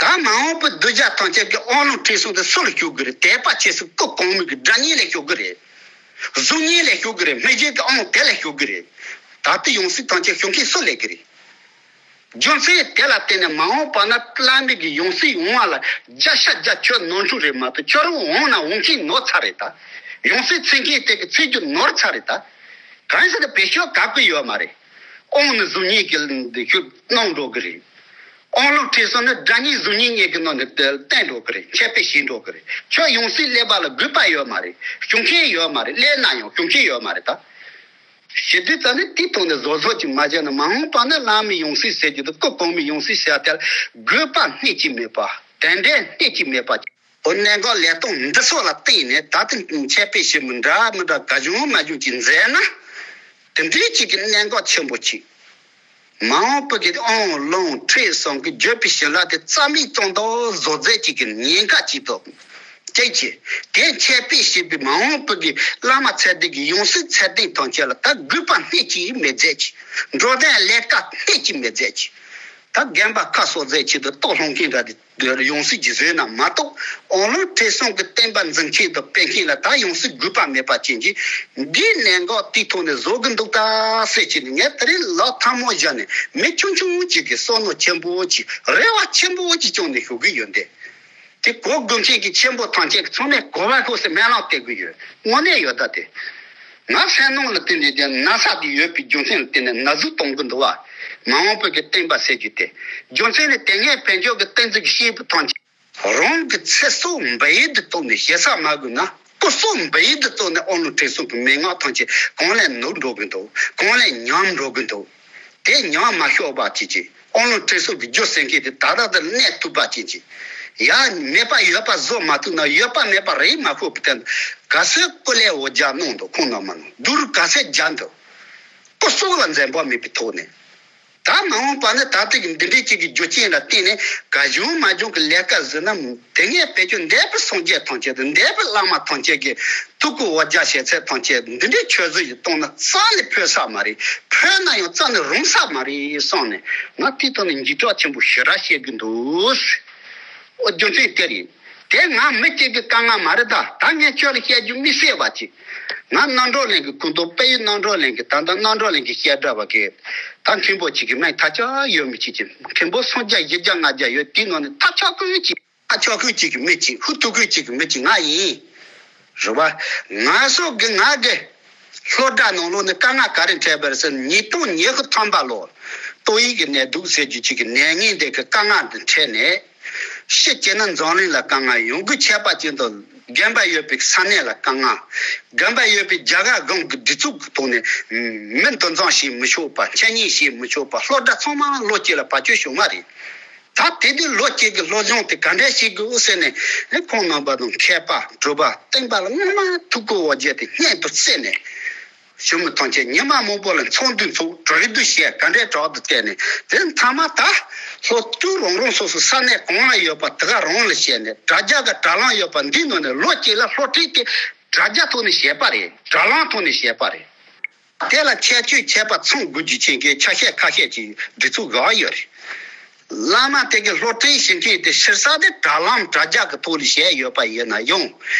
ད་མ་འོངས་པའི་གདུལ་བྱ་ཐམས་ཅད་ཀྱི་དབང་ལུང་ཁྲིད་གསུམ་དེ་སུ་ལ་ཞུགས་དགོས་རེད། དད་པ་བྱེད་ས་སྐུ་གོང་མའི་གི་སྒྲ་སྙན་ལ་ཞུགས་དགོས་རེད། གཟུགས་བརྙན་ལ་ཞུགས་དགོས་རེད། མི་གཞན་གྱི་དབང་དེ་ལ་ཞུགས་དགོས་རེད། ད་ལྟ་ཡང་སྲིད་ཐམས་ཅད་ཞུགས་མཁན་སུ་སླེབས་ཀྱི་རེད། རྒྱུ་མཚན་དེ་ལ་བརྟེན་ནས་མ་འོངས་པ་ན་བླ་མའི་གི་ཡང་སྲིད་འོང་བ་ལ་བརྒྱ་ཆ་བརྒྱ་ཁྱོད་ནོར་འཁྲུལ་རེད་མ་གཏོགས་ཁྱོད་རང་འོང་ན་འོང་མཁན་ནོར་ཚར་རེད་ད། ཡང་སྲིད་འཚོལ་མཁན་དེ་གི་འཚོལ་རྒྱུ་ནོར་ཚར་རེད་ད། གང་ཟེར་ན་བེད་སྤྱོད་ག་གི་ཡོད་མ་རེད། དབང་ནི་གཟུགས་བརྙན་གྱི་འདི་ཁྱོད་གནང་འགྲོ་གི་རེད། དབང་ལུང་ཁྲིད་གསུམ་ནི་སྒྲ་སྙན་གཟུགས་བརྙན་གཉིས་ཀྱི་ནང་ནས་བསྟན་འགྲོ་གི་རེད། འཆད་སྤེལ་བྱེད་འགྲོ་གི་རེད། ཁྱོད་ཡང་སྲིད་སླེབས་པ་ལ་དགོས་པ་ཡོད་མ་རེད། ཞུགས་མཁན་ཡོད་མ་རེད། སླེབས་ན་ཡང་ཞུགས་མཁན་ཡོད་མ་རེད་ད། ཞེ་དུས་ཙམ་ནས་དེའི་ཐོག་ནས་བཟོ་བཟོ་ཅིག་མ་བྱས་ན་མ་འོངས་པ་ན་བླ་མའི་ཡང་སྲིད་ཟེར་རྒྱུ་དང་སྐུ་གོང་མའི་ཡང་སྲིད་ཟེར་ཡ་དེ་ལ་དགོས་པ་སྣེ་གཅིག་མེད་པ། དེ་འདྲའི་སྣེ་གཅིག་མེད་པ། འོ་གནད་འགག་ལས་སྟངས་འདི་ཚོ་ལ་བརྟེན་ནས་ད་ལྟ་འཆད་སྤེལ་བྱེད་མི་འདྲ་མི་འདྲ་ག་བྱུང་མ་བྱུང་ཅིག་མཛད་ན། དེ་འདྲའི་ཅིག་གི་གནད་འགག་ཆེན་པོ་ཅིག་མ་འོངས་པ་གི་དབང་ལུང་ཁྲིད་གསུམ་གྱི་བརྗོད་པའི་བྱིན་རླབས་དེ་རྩ་མེད་གཏོང་དོ་བཟོ་མཛད་ཅིག་གི་ཉེན་ཁ་ཅིག་འདུག་ཅེས་བྱས། དེ་འཆད་སྤེལ་བྱེད་པའི་མ་འོངས་པ་གི་བླ་མ་ཚད་ལྡན་གྱི་ཡང་སྲིད་ཚད་ལྡན་ཐམས་ཅད་ལ་ད་དགོས་པ་སྣེ་གཅིག་མེད་མཛད་ཅིག་འགྲོ་དོན་ལས་ཀ་སྣེ་གཅིག་མེད་མཛད་ཅིག་ད་རྒན་པ་ཁ་གསོ་མཛད་ཆེད་དུ་ལྟོ་སློང་མཁན་འདྲ་དེ་ཡང་སྲིད་ཀྱི་བཟོས་ན་མ་གཏོགས་དབང་ལུང་ཁྲིད་གསུམ་གྱི་བསྟན་པ་འཛིན་མཁན་དང་སྤེལ་མཁན་ལ་ད་ཡང་སྲིད་དགོས་པ་མེད་པ་ཅན་གྱིས་འདིའི་གནད་འགག་དེའི་ཐོག་ནས་བཟོ་གི་འདུག་ད་ཟེར་གྱི་ནས་ངས་དེ་རིང་ལག་ཐལ་མོ་སྦྱར་ནས་མི་ཆུང་ཆུང་ཅིག་གི་བསམ་བློ་ཆེན་པོ་ཅིག་རེ་བ་ཆེན་པོ་ཅིག་བཅངས་ནས་ཞུ་གི་ཡོད་འདི། དེ་གོ་དགོས་མཁན་གྱི་ཆེན་པོ་ཐམས་ཅད་ཀྱིས་ཚང་མས་གོ་བ་ཤོག་ཟེར་སྨོན་ལམ་སྟེར་གི་ཡོད། དངོས་གནས་ཡོད་ད་དེ། ང་སེམས་ནང་ལ་བརྟེན་ནས་དེ་ན་ཚ་དེ་ཡོད་པའི་རྒྱུ་མཚན་ལ་བརྟེན་ནས་ན་ཟུག་གཏོང་གི་འདུག་བ། མ་འོངས་པའི་གི་བསྟན་པ་ཟེར་རྒྱུ་དེ། རྒྱུ་མཚན་ནི་དེ་སྔའི་བོད་ལྗོངས་ཀྱི་བསྟན་འཛིན་གྱི་སྐྱེས་བུ་ཐམས་ཅད་རང་གི་ཚེ་སྲོག་འབུལ་ཡུལ་དུ་བཏང་ནས་ཞེ་ས་མ་དགོས་ན་སྐུ་སྲོག་འབུལ་ཡུལ་དུ་བཏང་ནས་དབང་ལུང་ཁྲིད་གསུམ་གྱི་མན་ངག་ཐམས་ཅད་གང་ལས་ནུབ་འགྲོ་གི་འདུག་གང་ལས་ཉམས་འགྲོ་གི་འདུག་དེ་ཉམས་མ་ཤོར་བ་ཅིག་ཅིག་དབང་ལུང་ཁྲིད་གསུམ་གྱི་རྒྱུ་ཟེར་མཁན་དེ་ད་ལྟ་དེར་གནས་ཐུབ་པ་ཅིག་ཅིག་ཡ་མེད་པ་ཡོད་པ་བཟོ་མ་ཐུབ་ན་ཡོད་པ་མེད་པ་རེད་མ་ཤོར་བའི་སྟེང་དུ་ག་ཚོད་སྐུ་ལས་འོ་བརྒྱལ་གནང་འདུག་ཁོང་རྣམ་པ་ནང་སྡུག་རུས་ག་ཚོད་བརྒྱབ་འདུག་སྐུ་སྲོག་ལ་འཛེམ་བག་མེད་པའི་ཐོག་ནས། ད་མ་འོངས་པ་ནི་ད་ལྟ་གི་འདི་འདྲའི་ཅིག་གི་རྒྱུ་རྐྱེན་ལ་བརྟེན་ནས་ག་བྱུང་མ་བྱུང་གི་ལས་ཀ་བཟོས་ན་དེ་སྔའི་བེད་སྤྱོད་འདས་པའི་སངས་རྒྱས་ཐམས་ཅད་དང་འདས་པའི་བླ་མ་ཐམས་ཅད་ཀྱི་ཐུགས་ཁུར་འོ་བརྒྱལ་བྱས་ཚད་ཐམས་ཅད་འདི་འདྲའི་ཆོས་བཟོ་ཞིག་གཏོང་ན་རྩ་ནས་ཕོད་ས་མ་རེད། ཕོད་ན་ཡང་རྩ་ནས་རུང་ས་མ་རེད་བསམ་ནས་ང་དེའི་ཐོག་ནས་འཇིགས་སྐྲག་ཆེན་པོ་ཞེ་དྲག་བཤད་གི་འདུག་ཨོ་རྒྱུ་མཚན་དེ་རེད། དེ་ང་མི་གཅིག་གི་དཀའ་ངལ་མ་རེད་ད། ད་ངས་ཁྱོད་ལ་བཤད་རྒྱུ་མི་གསལ་བ་ཅིག་ང་རྣམ་གྲོལ་གླིང་གི་སྐུ་མདོག་དཔལ་ཡུལ་རྣམ་གྲོལ་གླིང་གི་ད་ལྟ་རྣམ་གྲོལ་གླིང་གི་བཤད་གྲྭ་བ་གི་ད་མཁན་པོ་གཅིག་གི་མིང་ཐག་ཆོད་ཡོད་མི་གཅིག་གི་མཁན་པོ་སུམ་བརྒྱ་བཞི་བརྒྱ་ལྔ་བརྒྱ་ཡོད། དེའི་ནང་ནས་ཐག་ཆོད་ཀུན་གཅིག་ཐག་ཆོད་ཀུན་གཅིག་གི་མི་གཅིག་ཧུ་ཐུག་ཀུན་གཅིག་གི་མི་གཅིག་ང་ཡིན། རེད་བ། ང་ཚོ་གི་ང་གི་སློབ་གྲྭ་ནང་ལོགས་ནས་དཀའ་ངལ་ག་རེ་འཕྲད་པ་རེད་ཟེར་ན་ཉིས་སྟོང་ཉི་ཤུ་ཐམ་པ་ལོ་ཏོག་དབྱིབས་ཀྱི་ནད་དུག་ཟེར་རྒྱུ་གཅིག་གི་ནད་ངན་དེ་གི་དཀའ་ངལ་འདི་འཕྲད་ནས། ཕྱི་སྐྱེ་ན་འཛམ་གླིང་ལ་དཀའ་ངལ། ཡོང་སྒོ་ཁྱད་པར་ཅན་དུ་རྒན་པ་ཡོད་པའི་ས་གནས་ལ་དཀའ་ངལ། རྒན་པ་ཡོད་པའི་རྒྱ་གར་སྒང་གི་སྒྲིག་འཛུགས་ཀྱི་ཐོག་ནས་མི་འདུ་འཛོམས་བྱེད་མི་ཆོག་པ། འཆད་ཉན་བྱེད་མི་ཆོག་པ། སློབ་གྲྭ་ཚང་མ་ལོ་གཅིག་ལ་བར་ཆད་བྱུང་བ་རེད། ད་དེ་དུས་ལོ་གཅིག་གི་སློབ་སྦྱོང་དེ་ག་འདྲ་ཞིག་དགོས་ཟེར་ནས། ཨེ་ཁོང་རྣམ་པ་དང་མཁས་པ་གྲུབ་པ་སྟོན་པ་ལ་སྔོན་མ་ཐུགས་ཁུར་དབང་བྱས་ཏེ་སྙན་དུ་བརྩེ་ནས། ཞུ་མི་ཐང་ཆད་ཉི་མ་མང་པོ་ལ་ཚོགས་འདུ་ཚོགས། གྲོས་བསྡུར་བྱས། ག་འདྲའི་གྲོགས་དུ་བལྟས་ནས། དེ་མཐའ་མ་ད་སློབ་ཕྲུག་རང་རང་སོ་སོ་ས་གནས་གང་ལ་ཡོད་པ་དེ་ག་རང་ལ་བྱས་ནས། དྲ་རྒྱ་གི་དྲ་ལམ་ཡོད་པ་འདིའི་ནང་ནས་ལོ་གཅིག་ལ་སློབ་ཁྲིད་དེ་དྲ་རྒྱ་ཐོག་ནས་བྱས་པ་རེད། དྲ་ལམ་ཐོག་ནས་བྱས་པ་རེད། དེ་ལ་ཁྱད་ཆོས་ཁྱད་པར་ཚང་དགོས་རྒྱུ་ཅན་གྱི་ཆ་ཤས་ཁ་ཤས་ཀྱི་སྒྲིག་འཛུགས་འགའ་ཡོད་རེད། བླ་མ་དེ་གི་སློབ་ཁྲིད་བྱེད་མཁན་དེ་ཕྱིར་ས་དེ་དྲ་ལམ་དྲ་རྒྱ་གི་ཐོག་ལ་བྱས་ཡོད་པ་ཡིན་ན་ཡང་།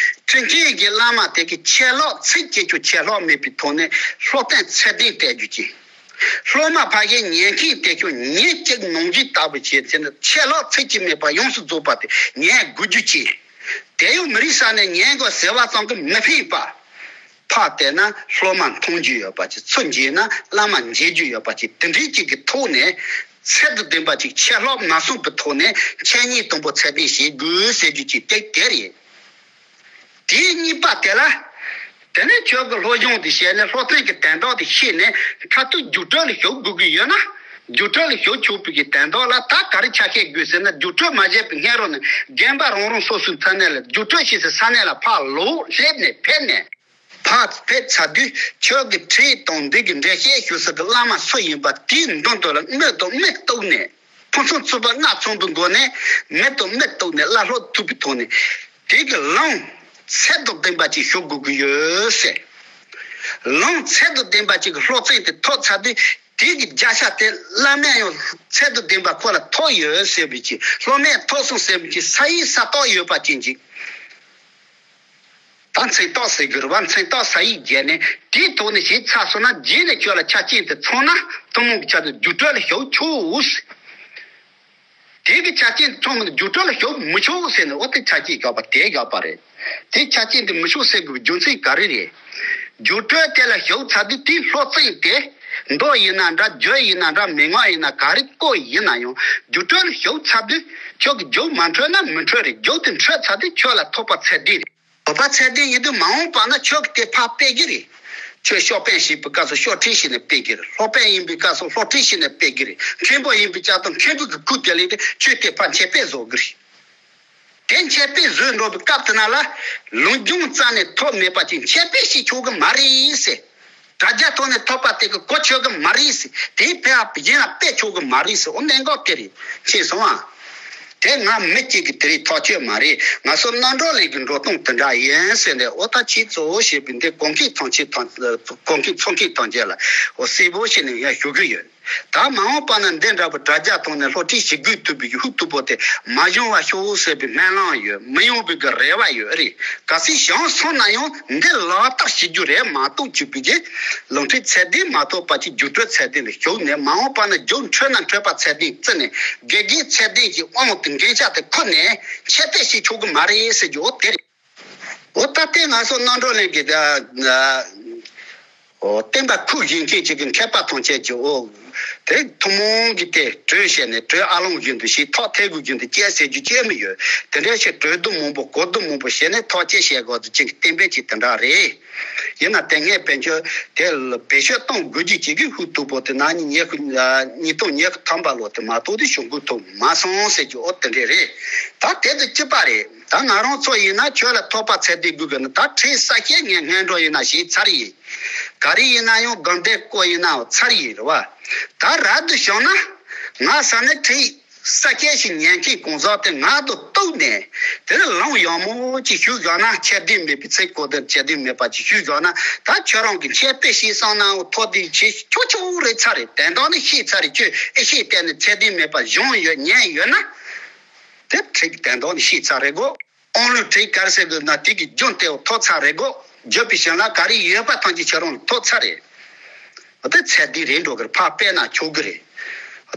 ཁྲིད་མཁན་གྱི་བླ་མ་དེ་གི་ཆད་ལྷག་ཚིག་གཅིག་ཀྱང་ཆད་ལྷག་མེད་པའི་ཐོག་ནས་སློབ་སྟོན་ཚད་ལྡན་སྤྲད་རྒྱུ་ཅན། སློབ་མ་ཕ་གིའི་ཉན་མཁན་དེ་ཀྱང་ཉིན་གཅིག་ནང་བཞིན་ལྟ་བུ་བྱས་ཚེ་ན། ཆད་ལྷག་ཚིག་གཅིག་མེད་པར་ཡོངས་སུ་རྫོགས་པ་དེ་ཉན་དགོས་རྒྱུ་ཅན། དེ་ཡང་མི་རིགས་ས་ནས་ཉན་དགོས་ཟེར་བ་ཙམ་གྱིས་མི་ཕན་པ། ཕར་བལྟས་ན་སློབ་མ་མཐོང་རྒྱུ་ཡོད་པ་ཅིག། ཚུར་མཇལ་ན་བླ་མ་མཇལ་རྒྱུ་ཡོད་པ་ཅིག། དེ་འདྲའི་ཅིག་གི་ཐོག་ནས་ཚད་དང་ལྡན་པ་ཅིག། ཆད་ལྷག་མ་སོང་པའི་ཐོག་ནས་འཆད་ཉན་དང་པོ་ཚད་ལྡན་བྱེད་དགོས་ཟེར་རྒྱུ་ཅིག་དེ་དེ་རེད། དེའི་གཉིས་པ་དེ་ལ། དེ་ནས་ཁྱོད་ཀྱི་སློབ་སྦྱོང་དེ་བྱས་ནས་སློབ་ཚན་གྱི་དོན་དག་དེ་ཤེས་ནས། མཐར་ཐུག་རྒྱུགས་སྤྲོད་ལ་ཞུགས་དགོས་ཀྱི་ཡོད་ན། རྒྱུགས་སྤྲོད་ལ་ཞུགས་ཆོག་པའི་གི་དོན་དག་ལ་ད་ག་རེ་ཆ་ཤས་དགོས་ཟེར་ན། རྒྱུགས་སྤྲོད་མ་བྱས་པའི་སྔོན་རོལ་ནས་རྒན་པ་རང་རང་སོ་སོའི་ས་གནས་ལ། རྒྱུགས་སྤྲོད་བྱེད་སའི་ས་གནས་ལ་ཕར་ལོག་སླེབས་ནས་ཕེབས་ནས། ཕར་ཕེབས་ཚར་དུས་ཁྱོད་ཀྱི་ཁྲིད་དང་འདི་གི་འགྲེལ་བཤད་ཞུ་ས་གི་བླ་མ་སུ་ཡིན་པ་དེའི་མདུན་དུ་ལ་མིག་དང་མིག་གཏུགས་ནས། ཕུན་སུམ་ཚོགས་པ་ལྔ་ཚང་བའི་སྒོ་ནས་མིག་དང་མིག་གཏུགས་ནས་བླ་སློབ་ཐུག་པའི་ཐོག་ནས། དེ་གི་ལམ་ཚད་དང་ལྡན་པ་ཅིག་ཞུགས་དགོས་ཀྱི་ཡོད་ཟེར། ལམ་ཚད་དང་ལྡན་པ་ཅིག་གི་སློབ་ཚན་དེ་ཐོབ་ཚར་དུས། དེ་གི་བརྒྱ་ཆ་དེ་བླ་མས་ཡང་ཚད་དང་ལྡན་པ་ཁོ་ལ་ཐོབ་ཡོད་ཟེར་བའི་ཅིག། སློབ་མས་ཐོབ་སོང་ཟེར་བའི་ཅིག་ས་ཡིན་ས་རྟོགས་ཡོད་པ་ཅན་ཅིག། ད་མཚན་རྟགས་ཟེར་དགོས་རེད་བ། མཚན་རྟགས་ས་ཡིག་བརྒྱབ་ནས་དེའི་ཐོག་ནས་བྱས་ཚར་སོང་ན། རྗེས་ནས་ཁྱོད་ལ་ཆ་རྐྱེན་དེ་ཚང་ན་ཐུན་མོང་གི་ཆ་དེ་རྒྱུགས་སྤྲོད་ལ་ཞུགས་ཆོག་ཟེར། དེ་གི་ཆ་རྐྱེན་ཚང་མ་རྒྱུགས་སྤྲོད་ལ་ཞུགས་མི་ཆོག་ཟེར་ནས། འོ་དེ་ཆ་རྐྱེན་བཞག་པ་དེ་བཞག་པ་རེད། དེ་ཆ་རྐྱེན་དེ་མི་ཆོག་ཟེར་དགོས་པའི་རྒྱུ་མཚན་ག་རེ་རེད། རྒྱུགས་སྤྲོད་དེ་ལ་ཞུགས་ཚར་དུས་དེའི་སློབ་ཚན་དེ། མདོ་ཡིན་ན་འདྲ། རྒྱུད་ཡིན་ན་འདྲ། མན་ངག་ཡིན་ན། ག་རེ་སྐོར་ཡིན་ན་ཡང་རྒྱུགས་སྤྲོད་ལ་ཞུགས་ཚར་དུས་ཁྱོད་ཀྱི་རྒྱུགས་མ་འཕྲོད་ན་མི་འཕྲོད་རེད། རྒྱུགས་དེ་འཕྲོད་ཚར་དུས་ཁྱོད་ལ་ཐོབ་པ་ཚད་ལྡན་རེད། བོད་པ་ཚད་ལྡན་ཡིན་དུས་མ་འོངས་པ་ན་ཁྱོད་ཀྱིས་དེ་ཕར་སྤེལ་གྱི་རེད། ཁྱོད་ཤོག་དཔོན་ཞིག་ཡིན་པའི་སྐབས་སུ་ཤོག་ཁྲིད་བྱས་ནས་སྤེལ་གྱི་རེད། སློབ་དཔོན་ཡིན་པའི་སྐབས་སུ་སློབ་ཁྲིད་བྱས་ནས་སྤེལ་གྱི་རེད། མཁན་པོ་ཡིན་པའི་སྐབས་སུ་མཁན་པོ་གི་སྐུ་དེ་ལས་དེ་ཁྱོད་དེ་ཕར་འཆད་སྤེལ་བཟོ་གི་རེད། དེ་འཆད་སྤེལ་བཟོས་འགྲོ་བའི་སྐབས་དེ་ན་ལ། ལུང་སྦྱོང་རྩ་ནས་ཐོབ་མེད་པ་ཅིག་འཆད་སྤེལ་བྱེད་ཆོག་གི་མ་རེད་ཟེར། དྲ་རྒྱ་ཐོག་ནས་ཐོབ་པ་དེ་གི་གོ་ཆོད་གི་མ་རེད་ཟེར། དེའི་ཕན་པ་གཞན་ལ་སྤེལ་ཆོག་གི་མ་རེད་ཟེར། འོ་གནད་འགག་དེ་རེད། ཤེས་སོང་ཨ། དེ་ང་མི་གཅིག་གི་དེ་རིགས་ཐག་གཅོད་མ་རེད། ང་ཚོ་རྣམ་གྲོལ་གླིང་གི་འགྲོ་སྟངས་དེ་འདྲ་ཡིན་ཟེར་ནས། འོ་ད་ཁྱེད་གཙོ་བོ་བྱས་པའི་འདི་གོང་འཁོད་ཐམས་ཅད་དང་། གོང་འཁོད་ཚོགས་མཁན་ཐམས་ཅད་ལ་འོ་གསལ་པོ་བྱས་ནས་ཡང་ཞུ་གི་ཡོད། ད་མ་འོངས་པ་ན་འདི་འདྲ་བའི་དྲ་རྒྱ་ཐོག་ནས་སློབ་ཁྲིད་བྱེད་དགོས་ཐུབ་པའི་ཧུར་ཐུག་པོ་དེ་མ་བྱུང་བ་ཤོག་ཟེར་བའི་སྨོན་ལམ་ཡོད། མི་ཡོང་བའི་གི་རེ་བ་ཡོད་རེད། གལ་སྲིད་བྱུང་སོང་ན་ཡང་འདི་ལག་བསྟར་བྱེད་རྒྱུ་རེད་མ་གཏོགས། གཅིག་པུ་གི་ལུང་ཁྲིད་ཚད་ལྡན་མ་ཐོབ་པ་ཅིག་རྒྱུགས་སྤྲོད་ཚད་ལྡན་ལ་ཞུགས་ནས། མ་འོངས་པ་ན་རྒྱུགས་འཕྲོད་ན་འཕྲོད་པ་ཚད་ལྡན་བརྩི་ནས། དགེ་རྒན་ཚད་ལྡན་གྱི་དབང་དུ་འགན་ཆ་དེ་ཁུར་ནས་འཆད་སྤེལ་བྱེད་ཆོག་གི་མ་རེད་ཟེར་རྒྱུ་འོ་དེ་རེད། འོ་ད་ལྟའི་ང་ཚོ་རྣམ་གྲོལ་གླིང་གི་ད་འོ་བསྟན་པ་ཁུར་བཞེས་མཁན་ཅིག་གི་མཁས་པ་ཐམས་ཅད་ཀྱིས་འོ་དེ་ཐུན་མོང་གི་དེ་གྲོས་བྱས་ནས། གྲོས་ཨ་ལོང་བཞིན་དུ་བྱས། ཐག་འཐེན་དགོས་བཞིན་དུ་བཅད་ཟེར་རྒྱུ་ཅིག་མི་ཡོད། དེ་འདྲ་ཞིག་གྲོས་བསྡུར་མང་པོ་གོ་བསྡུར་མང་པོ་བྱས་ནས་ཐག་བཅད་བྱས་དགོས་དུས་ཅིག་གི་གཏན་འབེབས་ཅིག་དེ་འདྲ་རེད། ཡིན་ན་དེ་སྔའི་དཔལ་འབྱོར་དེ་ལ་བེད་སྤྱོད་གཏོང་དགོས་རྒྱུ་ཅིག་གི་ཧུར་ཐུག་པོ་དེ་ན་ནིང་ཉིས་སྟོང་ཉི་ཤུ་ཐམ་པ་ལོ་དེ་མ་གཏོགས་དེ་བྱུང་དགོས་ཐུག་མ་སོང་ཟེར་རྒྱུ་འོ་དེ་འདྲས་རེད། ད་དེ་དང་གཅིག་པ་རེད། ད་ང་རང་ཚོ་ཡིན་ན་ཁྱོད་ལ་ཐོབ་པ་ཚད་ལྡན་དགོས་གི་ན། ད་ཁྲིད་གསལ་བཤད་ངས་སྔོན་འགྲོ་ཡིན་ན་བྱས་ཚར་ཡིན། ག་རེ་ཡིན་ན་ཡང་དགོངས་དོན་སྐོར་ཡིན་ནའང་ཚར་ཡིན་རེད་བ། ད་རབ་ཏུ་བྱུང་ན་ང་ས་ནས་ཁྲིད་གསལ་བཤད་ཞིག་ཉན་མཁན་གང་ཟག་དེ་ང་དང་གཏུགས་ནས། དེ་ནས་ལམ་ཡག་མོ་ཅིག་ཞུགས་བཞག་ན། ཁྱད་ལྡན་མེད་པའི་ཚེ་གོ་དེར་ཁྱད་ལྡན་མེད་པ་ཅིག་ཞུགས་བཞག་ན། ད་ཁྱོད་རང་གི་འཆད་སྤེལ་བྱས་སོང་ནའང་ཐོག་དེ་བྱེད་ཆོག་ཆོག་རེད། ཚར་རེད། དོན་དག་ནི་ཤེས་ཚར་རེད། ཁྱོད་ཨེ་ཤེས་བལྟས་ནས་ཚད་ལྡན་མེད་པ་སྦྱངས་ཡོད་ཉན་ཡོད་ན། དེ་ཁྲིད་ཀྱི་དོན་དག་ནི་ཤེས་ཚར་རེད་གོ། ཨོང་ལུ་ཁྲིད་ག་རེ་ཟེར་དགོས་ན། དེ་གི་རྒྱུ་དེ་ཐོབ་ཚར་རེད་གོ། བརྗོད་པའི་བྱིན་རླབས་ག་རེ་ཡོད་པ་ཐམས་ཅད་ཁྱོད་རང་ལ་ཐོབ་ཚར་རེད། དེ་ཚད་ལྡན་རེད་འགྲོ་གི་རེད། ཕར་སྤེལ་ན་ཆོག་གི་རེད།